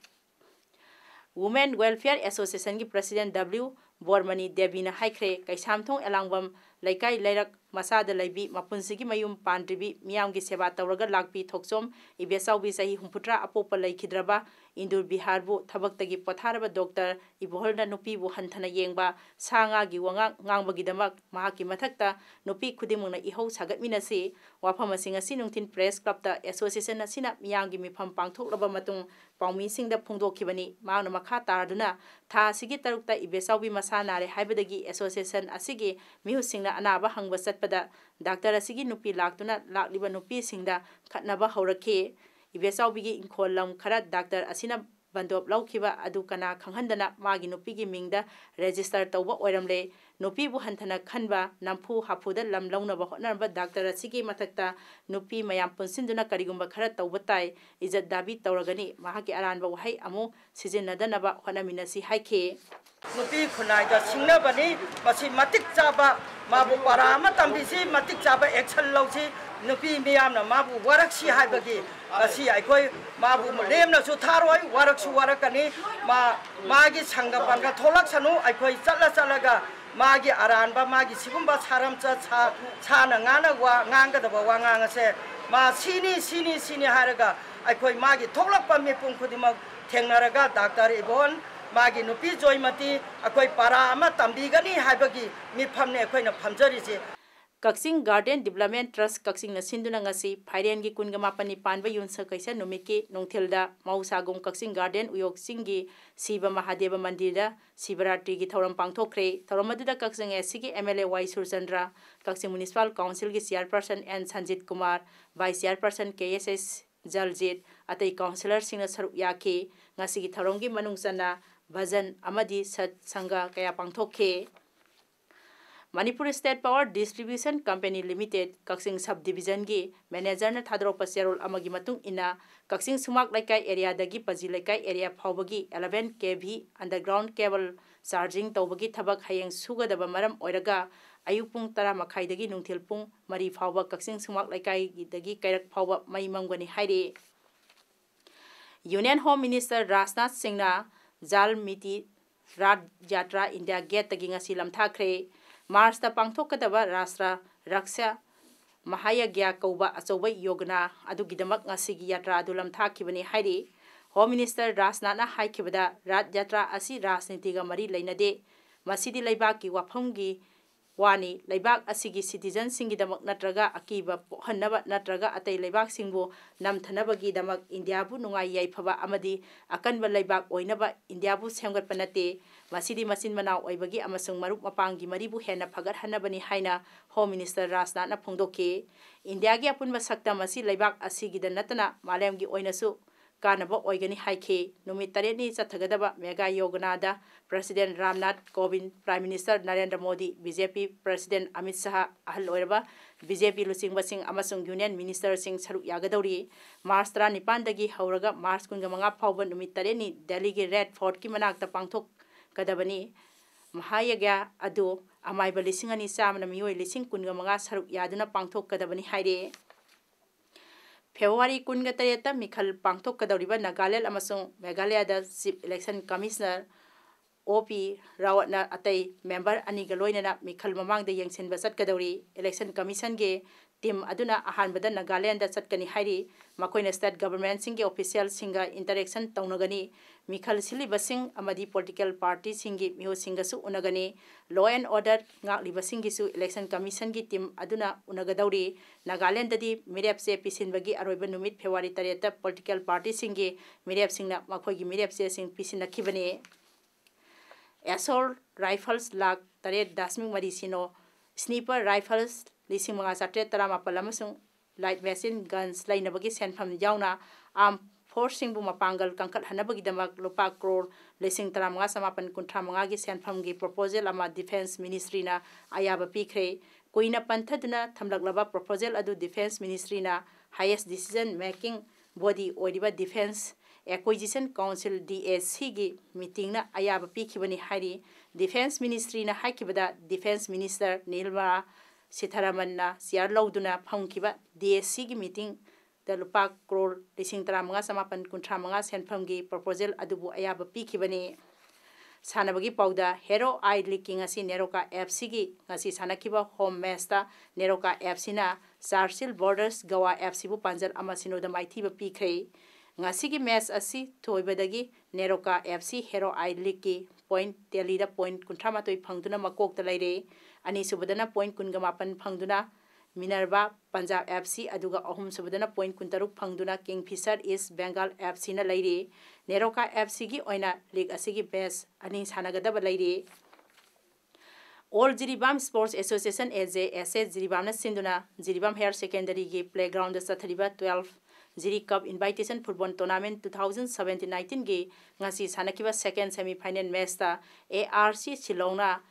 Women Welfare Associationꯒꯤ President W ꯕꯣꯔꯃꯅꯤ ꯗꯦꯕꯤꯅ ꯍꯥꯏꯈ꯭ꯔꯦ, ꯀꯩꯁꯥꯝꯊꯣꯡ ꯑꯦꯂꯥꯡꯕꯝ ꯂꯩꯀꯥꯏ ꯂꯩꯔꯛ ꯃꯆꯥꯗ ꯂꯩꯕꯤ, ꯃꯄꯨꯟꯁꯤꯒꯤ ꯃꯌꯨꯝ ꯄꯥꯟꯗ꯭ꯔꯤꯕꯤ, ꯃꯤꯌꯥꯝꯒꯤ ꯁꯦꯕꯥ ꯇꯧꯔꯒ ꯂꯥꯛꯄꯤ ꯊꯣꯛꯆꯣꯝ ꯏꯕꯦꯆꯥꯎꯕꯤ ꯆꯍꯤ ꯍꯨꯝꯐꯨꯇꯔꯥ ꯑꯄꯣꯛꯄ ꯂꯩꯈꯤꯗ꯭ꯔꯕ ꯏꯟꯗꯨꯔ ꯕꯤꯍꯥꯔꯕꯨ ꯊꯕꯛꯇꯒꯤ ꯄꯣꯊꯥꯔꯕ ꯗꯣꯛꯇꯔ ꯏꯕꯣꯍꯜꯅ ꯅꯨꯄꯤꯕꯨ ꯍꯟꯊꯅ ꯌꯦꯡꯕ, ꯁꯥ ꯉꯥꯒꯤ ꯋꯥꯉꯥꯡ ꯉꯥꯡꯕꯒꯤꯗꯃꯛ ꯃꯍꯥꯛꯀꯤ ꯃꯊꯛꯇ ꯅꯨꯄꯤ ꯈꯨꯗꯤꯡꯃꯛꯅ ꯏꯍꯧ ꯁꯥꯒꯠꯃꯤꯟꯅꯁꯤ꯫ ꯋꯥꯐꯝ ꯑꯁꯤ ꯉꯁꯤ ꯅꯨꯡꯊꯤꯜ Press Clubꯇ Association ꯑꯁꯤꯅ ꯃꯤꯌꯥꯝꯒꯤ ꯃꯤꯐꯝ ꯄꯥꯡꯊꯣꯛꯂꯕ ꯃꯇꯨꯡ ꯄꯥꯎꯃꯤꯁꯤꯡꯗ ꯐꯣꯡꯗꯣꯛꯈꯤꯕꯅꯤ꯫ ꯃꯍꯥꯛꯅ ꯃꯈꯥ ꯇꯥꯔꯗꯨꯅ, ꯊꯥ ꯑꯁꯤꯒꯤ ꯇꯔꯨꯛꯇ ꯏꯕꯦꯆꯥꯎꯕꯤ ꯃꯁꯥ ꯅꯥꯔꯦ ꯍꯥꯏꯕꯗꯒꯤ Association ꯑꯁꯤꯒꯤ ꯃꯤꯍꯨꯠꯁꯤꯡꯅ ꯑꯅꯥꯕ ꯍꯪꯕ ꯆꯠꯄꯗ ꯗꯥꯛꯇꯔ ꯑꯁꯤꯒꯤ ꯅꯨꯄꯤ ꯂꯥꯛꯇꯨꯅ ꯂꯥꯛꯂꯤꯕ ꯅꯨꯄꯤꯁꯤꯡꯗ ꯈꯠꯅꯕ ꯍꯧꯔꯛꯈꯤ꯫ ꯏꯕꯦꯆꯥꯎꯕꯤꯒꯤ ꯏꯪꯈꯣꯜ ꯂꯝ ꯈꯔ ꯗꯥꯛꯇꯔ ꯑꯁꯤꯅ ꯕꯟꯗꯣꯞ ꯂꯧꯈꯤꯕ ꯑꯗꯨ ꯀꯅꯥ ꯈꯪꯍꯟꯗꯅ ꯃꯥꯒꯤ ꯅꯨꯄꯤꯒꯤ ꯃꯤꯡꯗ register ꯇꯧꯕ ꯑꯣꯏꯔꯝꯂꯦ꯫ ꯅꯨꯄꯤꯕꯨ ꯍꯟꯊꯅ ꯈꯟꯕ, ꯅꯝꯐꯨ ꯍꯥꯐꯨꯗ ꯂꯝ ꯂꯧꯅꯕ ꯍꯣꯠꯅꯔꯝꯕ ꯗꯥꯛꯇꯔ ꯑꯁꯤꯒꯤ ꯃꯊꯛꯇ ꯅꯨꯄꯤ ꯃꯌꯥꯝ ꯄꯨꯟꯁꯤꯟꯗꯨꯅ ꯀꯔꯤꯒꯨꯝꯕ ꯈꯔ ꯇꯧꯕ ꯇꯥꯏ, ꯏꯖꯠ ꯗꯥꯕꯤ ꯇꯧꯔꯒꯅꯤ, ꯃꯍꯥꯛꯀꯤ ꯑꯔꯥꯟꯕ ꯋꯥꯍꯩ ꯑꯃꯨꯛ ꯁꯤꯖꯤꯟꯅꯗꯅꯕ ꯍꯣꯠꯅꯃꯤꯟꯅꯁꯤ ꯍꯥꯏꯈꯤ꯫ ꯅꯨꯄꯤ ꯈꯨꯟꯅꯥꯏꯗ ꯁꯤꯡꯅꯕꯅꯤ, ꯃꯁꯤ ꯃꯇꯤꯛ ꯆꯥꯕ, ꯃꯥꯕꯨ ꯄꯔꯥ ꯑꯃ ꯇꯝꯕꯤꯁꯤ, ꯃꯇꯤꯛ ꯆꯥꯕ action ꯂꯧꯁꯤ꯫ ꯅꯨꯄꯤ ꯃꯤꯌꯥꯝꯅ ꯃꯥꯕꯨ ꯋꯥꯔꯛꯁꯤ ꯍꯥꯏꯕꯒꯤ ꯉꯁꯤ ꯑꯩꯈꯣꯏ ꯃꯥꯕꯨ ꯂꯦꯝꯅꯁꯨ ꯊꯥꯔꯣꯏ, ꯋꯥꯔꯛꯁꯨ ꯋꯥꯔꯛꯀꯅꯤ꯫ ꯃꯥ, ꯃꯥꯒꯤ ꯁꯪꯒ ꯄꯪꯒ ꯊꯣꯛꯂꯛꯁꯅꯨ, ꯑꯩꯈꯣꯏ ꯆꯠꯂ ꯆꯠꯂꯒ ꯃꯥꯒꯤ ꯑꯔꯥꯟꯕ, ꯃꯥꯒꯤ ꯁꯤꯒꯨꯝꯕ ꯁꯥꯔꯝꯆꯠ, ꯁꯥ-, ꯁꯥꯅ ꯉꯥꯅ ꯋꯥ ꯉꯥꯡꯒꯗꯕ ꯋꯥꯉꯥꯡ ꯑꯁꯦ ꯃꯥ ꯁꯤꯅꯤ, ꯁꯤꯅꯤ, ꯁꯤꯅꯤ ꯍꯥꯏꯔꯒ ꯑꯩꯈꯣꯏ ꯃꯥꯒꯤ ꯊꯣꯛꯂꯛꯄ ꯃꯤꯄꯨꯝ ꯈꯨꯗꯤꯡꯃꯛ ꯊꯦꯡꯅꯔꯒ ꯗꯥꯛꯇꯔ ꯏꯕꯣꯟ, ꯃꯥꯒꯤ ꯅꯨꯄꯤ ꯖꯣꯏꯃꯇꯤ ꯑꯩꯈꯣꯏ ꯄꯔꯥ ꯑꯃ ꯇꯝꯕꯤꯒꯅꯤ ꯍꯥꯏꯕꯒꯤ ꯃꯤꯐꯝꯅꯤ ꯑꯩꯈꯣꯏꯅ ꯐꯝꯖꯔꯤꯁꯦ꯫ ꯀꯛꯆꯤꯡ Garden Development Trust ꯀꯛꯆꯤꯡꯅ ꯁꯤꯟꯗꯨꯅ ꯉꯁꯤ ꯐꯥꯏꯔꯦꯟꯒꯤ ꯀꯨꯟꯒ ꯃꯥꯄꯟꯅꯤ ꯄꯥꯟꯕ ꯌꯨꯝꯁꯀꯩꯁ ꯅꯨꯃꯤꯠꯀꯤ ꯅꯨꯡꯊꯤꯜꯗ ꯃꯍꯧꯁꯥꯒꯨꯝ ꯀꯛꯆꯤꯡ Garden ꯎꯌꯣꯛ ꯆꯤꯡꯒꯤ ꯁꯤꯕ ꯃꯍꯥꯗꯦꯕ ꯃꯟꯗꯤꯔꯗ ꯁꯤꯕꯔꯥꯇ꯭ꯔꯤꯒꯤ ꯊꯧꯔꯝ ꯄꯥꯡꯊꯣꯛꯈ꯭ꯔꯦ꯫ ꯊꯧꯔꯝ ꯑꯗꯨꯗ ꯀꯛꯆꯤꯡ AC ꯒꯤ MLA ꯋꯥꯏ ꯁꯨꯔꯆꯟꯗ꯭ꯔ, ꯀꯛꯆꯤꯡ Municipal Council ꯒꯤ Chairperson N Sanjit Kumar, Vice Chairperson K S S Jaljit, ꯑꯇꯩ councillor ꯁꯤꯡꯅ ꯁꯔꯨꯛ ꯌꯥꯈꯤ꯫ ꯉꯁꯤꯒꯤ ꯊꯧꯔꯝꯒꯤ ꯃꯅꯨꯡ ꯆꯟꯅ ꯚꯖꯟ ꯑꯃꯗꯤ ꯁꯠꯁꯪꯒ ꯀꯌꯥ ꯄꯥꯡꯊꯣꯛꯈꯤ꯫ Manipur State Power Distribution Company Limited ꯀꯛꯆꯤꯡ Sub Division ꯒꯤ manager ꯅ ꯊꯥꯗꯣꯔꯛꯄ ꯆꯦꯔꯣꯜ ꯑꯃꯒꯤ ꯃꯇꯨꯡ ꯏꯟꯅ, ꯀꯛꯆꯤꯡ ꯁꯨꯃꯥꯛ ꯂꯩꯀꯥꯏ area ꯗꯒꯤ ꯄꯖꯤ ꯂꯩꯀꯥꯏ area ꯐꯥꯎꯕꯒꯤ eleven K V underground cable charging ꯇꯧꯕꯒꯤ ꯊꯕꯛ ꯍꯌꯦꯡ ꯁꯨꯒꯗꯕ ꯃꯔꯝ ꯑꯣꯏꯔꯒ, ꯑꯌꯨꯛ ꯄꯨꯡ ꯇꯔꯥ ꯃꯈꯥꯏꯗꯒꯤ ꯅꯨꯡꯊꯤꯜ ꯄꯨꯡ ꯃꯔꯤ ꯐꯥꯎꯕ ꯀꯛꯆꯤꯡ ꯁꯨꯃꯥꯡ ꯂꯩꯀꯥꯏꯗꯒꯤ ꯀꯩꯔꯛ ꯐꯥꯎꯕ ꯃꯩ ꯃꯝꯒꯅꯤ ꯍꯥꯏꯔꯤ꯫ Union Home Minister ꯔꯥꯖꯅꯥꯊ ꯁꯤꯡꯅ ꯖꯥꯜ ꯃꯤꯇꯤ ꯔꯥꯊ ꯌꯥꯇ꯭ꯔꯥ ꯏꯟꯗꯤꯌꯥ ꯒꯦꯠꯇꯒꯤ ꯉꯁꯤ ꯂꯝꯊꯥꯈ꯭ꯔꯦ꯫ ꯃꯥꯔꯆꯇ ꯄꯥꯡꯊꯣꯛꯀꯗꯕ ꯔꯥꯁꯇ꯭ꯔ ꯔꯛꯁꯥ ꯃꯍꯥꯌꯒ꯭ꯌꯥ ꯀꯧꯕ ꯑꯆꯧꯕ ꯌꯣꯒꯅꯥ ꯑꯗꯨꯒꯤꯗꯃꯛ ꯉꯁꯤꯒꯤ ꯌꯥꯇ꯭ꯔꯥ ꯑꯗꯨ ꯂꯝꯊꯥꯈꯤꯕꯅꯤ ꯍꯥꯏꯔꯤ꯫ Home Minister ꯔꯥꯖꯅꯥꯊꯅ ꯍꯥꯏꯈꯤꯕꯗ, ꯔꯥꯊ ꯌꯥꯇ꯭ꯔꯥ ꯑꯁꯤ ꯔꯥꯖꯅꯤꯇꯤꯒ ꯃꯔꯤ ꯂꯩꯅꯗꯦ꯫ ꯃꯁꯤꯗꯤ ꯂꯩꯕꯥꯛꯀꯤ ꯋꯥꯐꯝꯒꯤ ꯋꯥꯅꯤ꯫ ꯂꯩꯕꯥꯛ ꯑꯁꯤꯒꯤ citizenꯁꯤꯡꯒꯤꯗꯃꯛ ꯅꯠꯇ꯭ꯔꯒ ꯑꯀꯤꯕ ꯄꯣꯛꯍꯟꯅꯕ ꯅꯠꯇ꯭ꯔꯒ ꯑꯇꯩ ꯂꯩꯕꯥꯛꯁꯤꯡꯕꯨ ꯅꯝꯊꯅꯕꯒꯤꯗꯃꯛ ꯏꯟꯗꯤꯌꯥꯕꯨ ꯅꯨꯡꯉꯥꯏ ꯌꯥꯏꯐꯕ ꯑꯃꯗꯤ ꯑꯀꯟꯕ ꯂꯩꯕꯥꯛ ꯑꯣꯏꯅꯕ ꯏꯟꯗꯤꯌꯥꯕꯨ ꯁꯦꯝꯒꯠꯄ ꯅꯠꯇꯦ꯫ ꯃꯁꯤꯗꯤ ꯃꯆꯤꯟ ꯃꯅꯥꯎ ꯑꯣꯏꯕꯒꯤ ꯑꯃꯁꯨꯡ ꯃꯔꯨꯞ ꯃꯄꯥꯡꯒꯤ ꯃꯔꯤꯕꯨ ꯍꯦꯟꯅ ꯐꯒꯠꯍꯟꯅꯕꯅꯤ ꯍꯥꯏꯅ Home Minister ꯔꯥꯖꯅꯥꯊꯅ ꯐꯣꯡꯗꯣꯛꯈꯤ꯫ ꯏꯟꯗꯤꯌꯥꯒꯤ ꯑꯄꯨꯟꯕ ꯁꯛꯇꯝ ꯑꯁꯤ ꯂꯩꯕꯥꯛ ꯑꯁꯤꯒꯤꯗ ꯅꯠꯇꯅ ꯃꯥꯂꯦꯝꯒꯤ ꯑꯣꯏꯅꯁꯨ ꯀꯥꯟꯅꯕ ꯑꯣꯏꯒꯅꯤ ꯍꯥꯏꯈꯤ꯫ ꯅꯨꯃꯤꯠ ꯇꯔꯦꯠꯅꯤ ꯆꯠꯊꯒꯗꯕ ꯃꯦꯒꯥ ꯌꯣꯒꯅꯥꯗ President Ramnath Kovind, Prime Minister Narendra Modi, B J P President Amit Shah, ꯑꯍꯜ ꯑꯣꯏꯔꯕ B J P ꯂꯨꯆꯤꯡꯕꯁꯤꯡ ꯑꯃꯁꯨꯡ Union Ministerꯁꯤꯡ ꯁꯔꯨꯛ ꯌꯥꯒꯗꯧꯔꯤ꯫ ꯃꯥꯔꯆ ꯇꯔꯥꯅꯤꯄꯥꯟꯗꯒꯤ ꯍꯧꯔꯒ ꯃꯥꯔꯆ ꯀꯨꯟꯃꯉꯥ ꯐꯥꯎꯕ ꯅꯨꯃꯤꯠ ꯇꯔꯦꯠꯅꯤ ꯗꯦꯜꯂꯤꯒꯤ ꯔꯦꯗ ꯐꯣꯔꯠꯀꯤ ꯃꯅꯥꯛꯇ ꯄꯥꯡꯊꯣꯛꯀꯗꯕꯅꯤ꯫ ꯃꯍꯥꯌꯒ꯭ꯌꯥ ꯑꯗꯨ ꯑꯃꯥꯏꯕ ꯂꯤꯁꯤꯡ ꯑꯅꯤ ꯆꯥꯝꯃꯅ ꯃꯤꯑꯣꯏ ꯂꯤꯁꯤꯡ ꯀꯨꯟꯒ ꯃꯉꯥ ꯁꯔꯨꯛ ꯌꯥꯗꯨꯅ ꯄꯥꯡꯊꯣꯛꯀꯗꯕꯅꯤ ꯍꯥꯏꯔꯤ꯫ ꯐꯦꯕ꯭ꯔꯨꯋꯥꯔꯤ ꯀꯨꯟꯒ ꯇꯔꯦꯠꯇ ꯃꯤꯈꯜ ꯄꯥꯡꯊꯣꯛꯀꯗꯧꯔꯤꯕ ꯅꯥꯒꯥꯂꯦꯟꯗ ꯑꯃꯁꯨꯡ ꯃꯦꯘꯥꯂꯌꯥꯗ Chief Election Commissioner O P ꯔꯥꯋꯠꯅ ꯑꯇꯩ member ꯑꯅꯤꯒ ꯂꯣꯏꯅꯅ ꯃꯤꯈꯜ ꯃꯃꯥꯡꯗ ꯌꯦꯡꯁꯤꯟꯕ ꯆꯠꯀꯗꯧꯔꯤ꯫ Election Commissionꯒꯤ team ꯑꯗꯨꯅ ꯑꯍꯥꯟꯕꯗ ꯅꯥꯒꯥꯂꯦꯟꯗ ꯆꯠꯀꯅꯤ ꯍꯥꯏꯔꯤ꯫ ꯃꯈꯣꯏꯅ state governmentꯁꯤꯡꯒꯤ officialꯁꯤꯡꯒ interaction ꯇꯧꯅꯒꯅꯤ꯫ ꯃꯤꯈꯜ ꯁꯤꯜꯂꯤꯕꯁꯤꯡ ꯑꯃꯗꯤ political partyꯁꯤꯡꯒꯤ ꯃꯤꯍꯨꯠꯁꯤꯡꯒꯁꯨ ꯎꯅꯒꯅꯤ꯫ Law and order ꯉꯥꯛꯂꯤꯕꯁꯤꯡꯒꯤꯁꯨ Election Commissionꯒꯤ team ꯑꯗꯨꯅ ꯎꯅꯒꯗꯧꯔꯤ꯫ ꯅꯥꯒꯥꯂꯦꯟꯗꯗꯤ ꯃꯤꯔꯦꯞ ꯆꯦ ꯄꯤꯁꯤꯟꯕꯒꯤ ꯑꯔꯣꯏꯕ ꯅꯨꯃꯤꯠ ꯐꯦꯕ꯭ꯔꯨꯋꯥꯔꯤ ꯇꯔꯦꯠꯇ political partyꯁꯤꯡꯒꯤ ꯃꯤꯔꯦꯞꯁꯤꯡꯅ ꯃꯈꯣꯏꯒꯤ ꯃꯤꯔꯦꯞ ꯆꯦꯁꯤꯡ ꯄꯤꯁꯤꯟꯅꯈꯤꯕꯅꯤ꯫ Assault rifles ꯂꯥꯈ ꯇꯔꯦꯠ ꯗꯁꯃꯤꯛ ꯃꯔꯤ ꯁꯤꯅꯣ, sniper rifles ꯂꯤꯁꯤꯡ ꯃꯉꯥ ꯆꯥꯇ꯭ꯔꯦꯠ ꯇꯔꯥꯃꯥꯄꯜ ꯑꯃꯁꯨꯡ light machine guns ꯂꯩꯅꯕꯒꯤ ꯁꯦꯟꯐꯝ ꯌꯥꯎꯅ armed forceꯁꯤꯡꯕꯨ ꯃꯄꯥꯡꯒꯜ ꯀꯟꯈꯠꯍꯟꯅꯕꯒꯤꯗꯃꯛ ꯂꯨꯄꯥ ꯀ꯭ꯔꯣꯔ ꯂꯤꯁꯤꯡ ꯇꯔꯥꯃꯉꯥ ꯆꯃꯥꯄꯜ ꯀꯨꯟꯊ꯭ꯔꯥ ꯃꯉꯥꯒꯤ ꯁꯦꯟꯐꯝꯒꯤ proposal ꯑꯃ Defence Ministryꯅ ꯑꯌꯥꯕ ꯄꯤꯈ꯭ꯔꯦ꯫ ꯀꯨꯏꯅ ꯄꯟꯊꯗꯨꯅ ꯊꯝꯂꯛꯂꯕ proposal ꯑꯗꯨ Defence Ministryꯅ highest decision making body ꯑꯣꯏꯔꯤꯕ Defence Acquisition Council, D A C ꯒꯤ meeting ꯅ ꯑꯌꯥꯕ ꯄꯤꯈꯤꯕꯅꯤ ꯍꯥꯏꯔꯤ꯫ Defence Ministry ꯅ ꯍꯥꯏꯈꯤꯕꯗ, Defence Minister Nirmala Sitharaman ꯅ chair ꯂꯧꯗꯨꯅ ꯐꯝꯈꯤꯕ D A C ꯒꯤ meeting ꯗ ꯂꯨꯄꯥ ꯀ꯭ꯔꯣꯔ ꯂꯤꯁꯤꯡ ꯇꯔꯥꯃꯉꯥ ꯆꯃꯥꯄꯟ ꯀꯨꯟꯊ꯭ꯔꯥ ꯃꯉꯥ ꯁꯦꯟꯐꯝꯒꯤ proposal ꯑꯗꯨꯕꯨ ꯑꯌꯥꯕ ꯄꯤꯈꯤꯕꯅꯤ꯫ ꯁꯥꯟꯅꯕꯒꯤ ꯄꯥꯎꯗ, Hero I League ꯀꯤ ꯉꯁꯤ NEROCA F C ꯒꯤ ꯉꯁꯤ ꯁꯥꯟꯅꯈꯤꯕ home match ꯇ NEROCA F C ꯅ Churchill Borders Goa F C ꯕꯨ ꯄꯥꯟꯖꯜ ꯑꯃ ꯁꯤꯅꯣꯗ ꯃꯥꯏꯊꯤꯕ ꯄꯤꯈ꯭ꯔꯦ꯫ ꯉꯁꯤꯒꯤ match ꯑꯁꯤ ꯊꯣꯏꯕꯗꯒꯤ NEROCA F C Hero I League ꯀꯤ point tally ꯗ point ꯀꯨꯟꯊ꯭ꯔꯥ ꯃꯥꯊꯣꯏ ꯐꯪꯗꯨꯅ ꯃꯀꯣꯛꯇ ꯂꯩꯔꯦ꯫ ꯑꯅꯤꯁꯨꯕꯗꯅ point ꯀꯨꯟꯒ ꯃꯥꯄꯟ ꯐꯪꯗꯨꯅ Minerva Punjab F C, ꯑꯗꯨꯒ ꯑꯍꯨꯝꯁꯨꯕꯗꯅ point ꯀꯨꯟꯇꯔꯨꯛ ꯐꯪꯗꯨꯅ Kingfisher East Bengal F C ꯅ ꯂꯩꯔꯤ꯫ NEROCA F C ꯒꯤ ꯑꯣꯏꯅ league ꯑꯁꯤꯒꯤ match ꯑꯅꯤ ꯁꯥꯟꯅꯒꯗꯕ ꯂꯩꯔꯤ꯫ All Jiribam Sports Association, A J S A, ꯖꯤꯔꯤꯕꯥꯝꯅ ꯁꯤꯟꯗꯨꯅ ꯖꯤꯔꯤꯕꯥꯝ Higher Secondary ꯒꯤ playground ꯗ ꯆꯠꯊꯔꯤꯕ twelve Jiri Cup Invitation Football Tournament two thousand seventeen nineteen ꯒꯤ ꯉꯁꯤ ꯁꯥꯟꯅꯈꯤꯕ second semi final match ꯇ A R C ꯁꯤꯂꯣꯡꯅ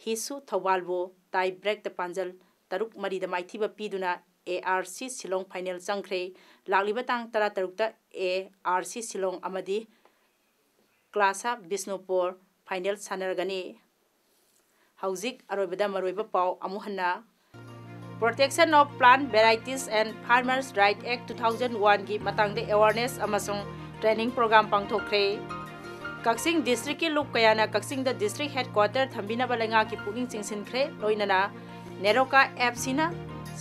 ꯍꯤꯁꯨ ꯊꯧꯕꯥꯜꯕꯨ tie break ꯇ ꯄꯥꯟꯖꯜ ꯇꯔꯨꯛ ꯃꯔꯤꯗ ꯃꯥꯏꯊꯤꯕ ꯄꯤꯗꯨꯅ A R C Shillong final ꯆꯪꯈ꯭ꯔꯦ꯫ ꯂꯥꯛꯂꯤꯕ ꯇꯥꯡ ꯇꯔꯥꯇꯔꯨꯛꯇ A R C ꯁꯤꯂꯣꯡ ꯑꯃꯗꯤ ꯀ꯭ꯂꯥꯁꯥ ꯕꯤꯁꯅꯨꯄꯨꯔ final ꯁꯥꯟꯅꯔꯒꯅꯤ꯫ ꯍꯧꯖꯤꯛ ꯑꯔꯣꯏꯕꯗ ꯃꯔꯨꯑꯣꯏꯕ ꯄꯥꯎ ꯑꯃꯨꯛ ꯍꯟꯅ꯫ Protection of Plant Varieties and Farmers Right Act two thousand one ꯒꯤ ꯃꯇꯥꯡꯗ awareness ꯑꯃꯁꯨꯡ training program ꯄꯥꯡꯊꯣꯛꯈ꯭ꯔꯦ꯫ ꯀꯛꯆꯤꯡ district ꯀꯤ ꯂꯨꯞ ꯀꯌꯥꯅ ꯀꯛꯆꯤꯡꯗ district headquarter ꯊꯝꯕꯤꯅꯕ ꯂꯩꯉꯥꯛꯀꯤ ꯄꯨꯛꯅꯤꯡ ꯆꯤꯡꯁꯤꯟꯈ꯭ꯔꯦ꯫ ꯂꯣꯏꯅꯅ NEROCA F C ꯅ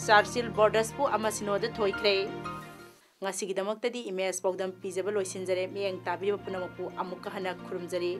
Churchill Borders ꯕꯨ ꯑꯃ ꯁꯤꯅꯣꯗ ꯊꯣꯏꯈ꯭ꯔꯦ꯫ ꯉꯁꯤꯒꯤꯗꯃꯛꯇꯗꯤ ꯏꯃꯦꯖ ꯄꯥꯎꯗꯝ ꯄꯤꯖꯕ ꯂꯣꯏꯁꯤꯟꯖꯔꯦ꯫ ꯃꯤꯠꯌꯦꯡ ꯇꯥꯕꯤꯔꯤꯕ ꯄꯨꯝꯅꯃꯛꯄꯨ ꯑꯃꯨꯛꯀ ꯍꯟꯅ ꯈꯨꯔꯨꯝꯖꯔꯤ꯫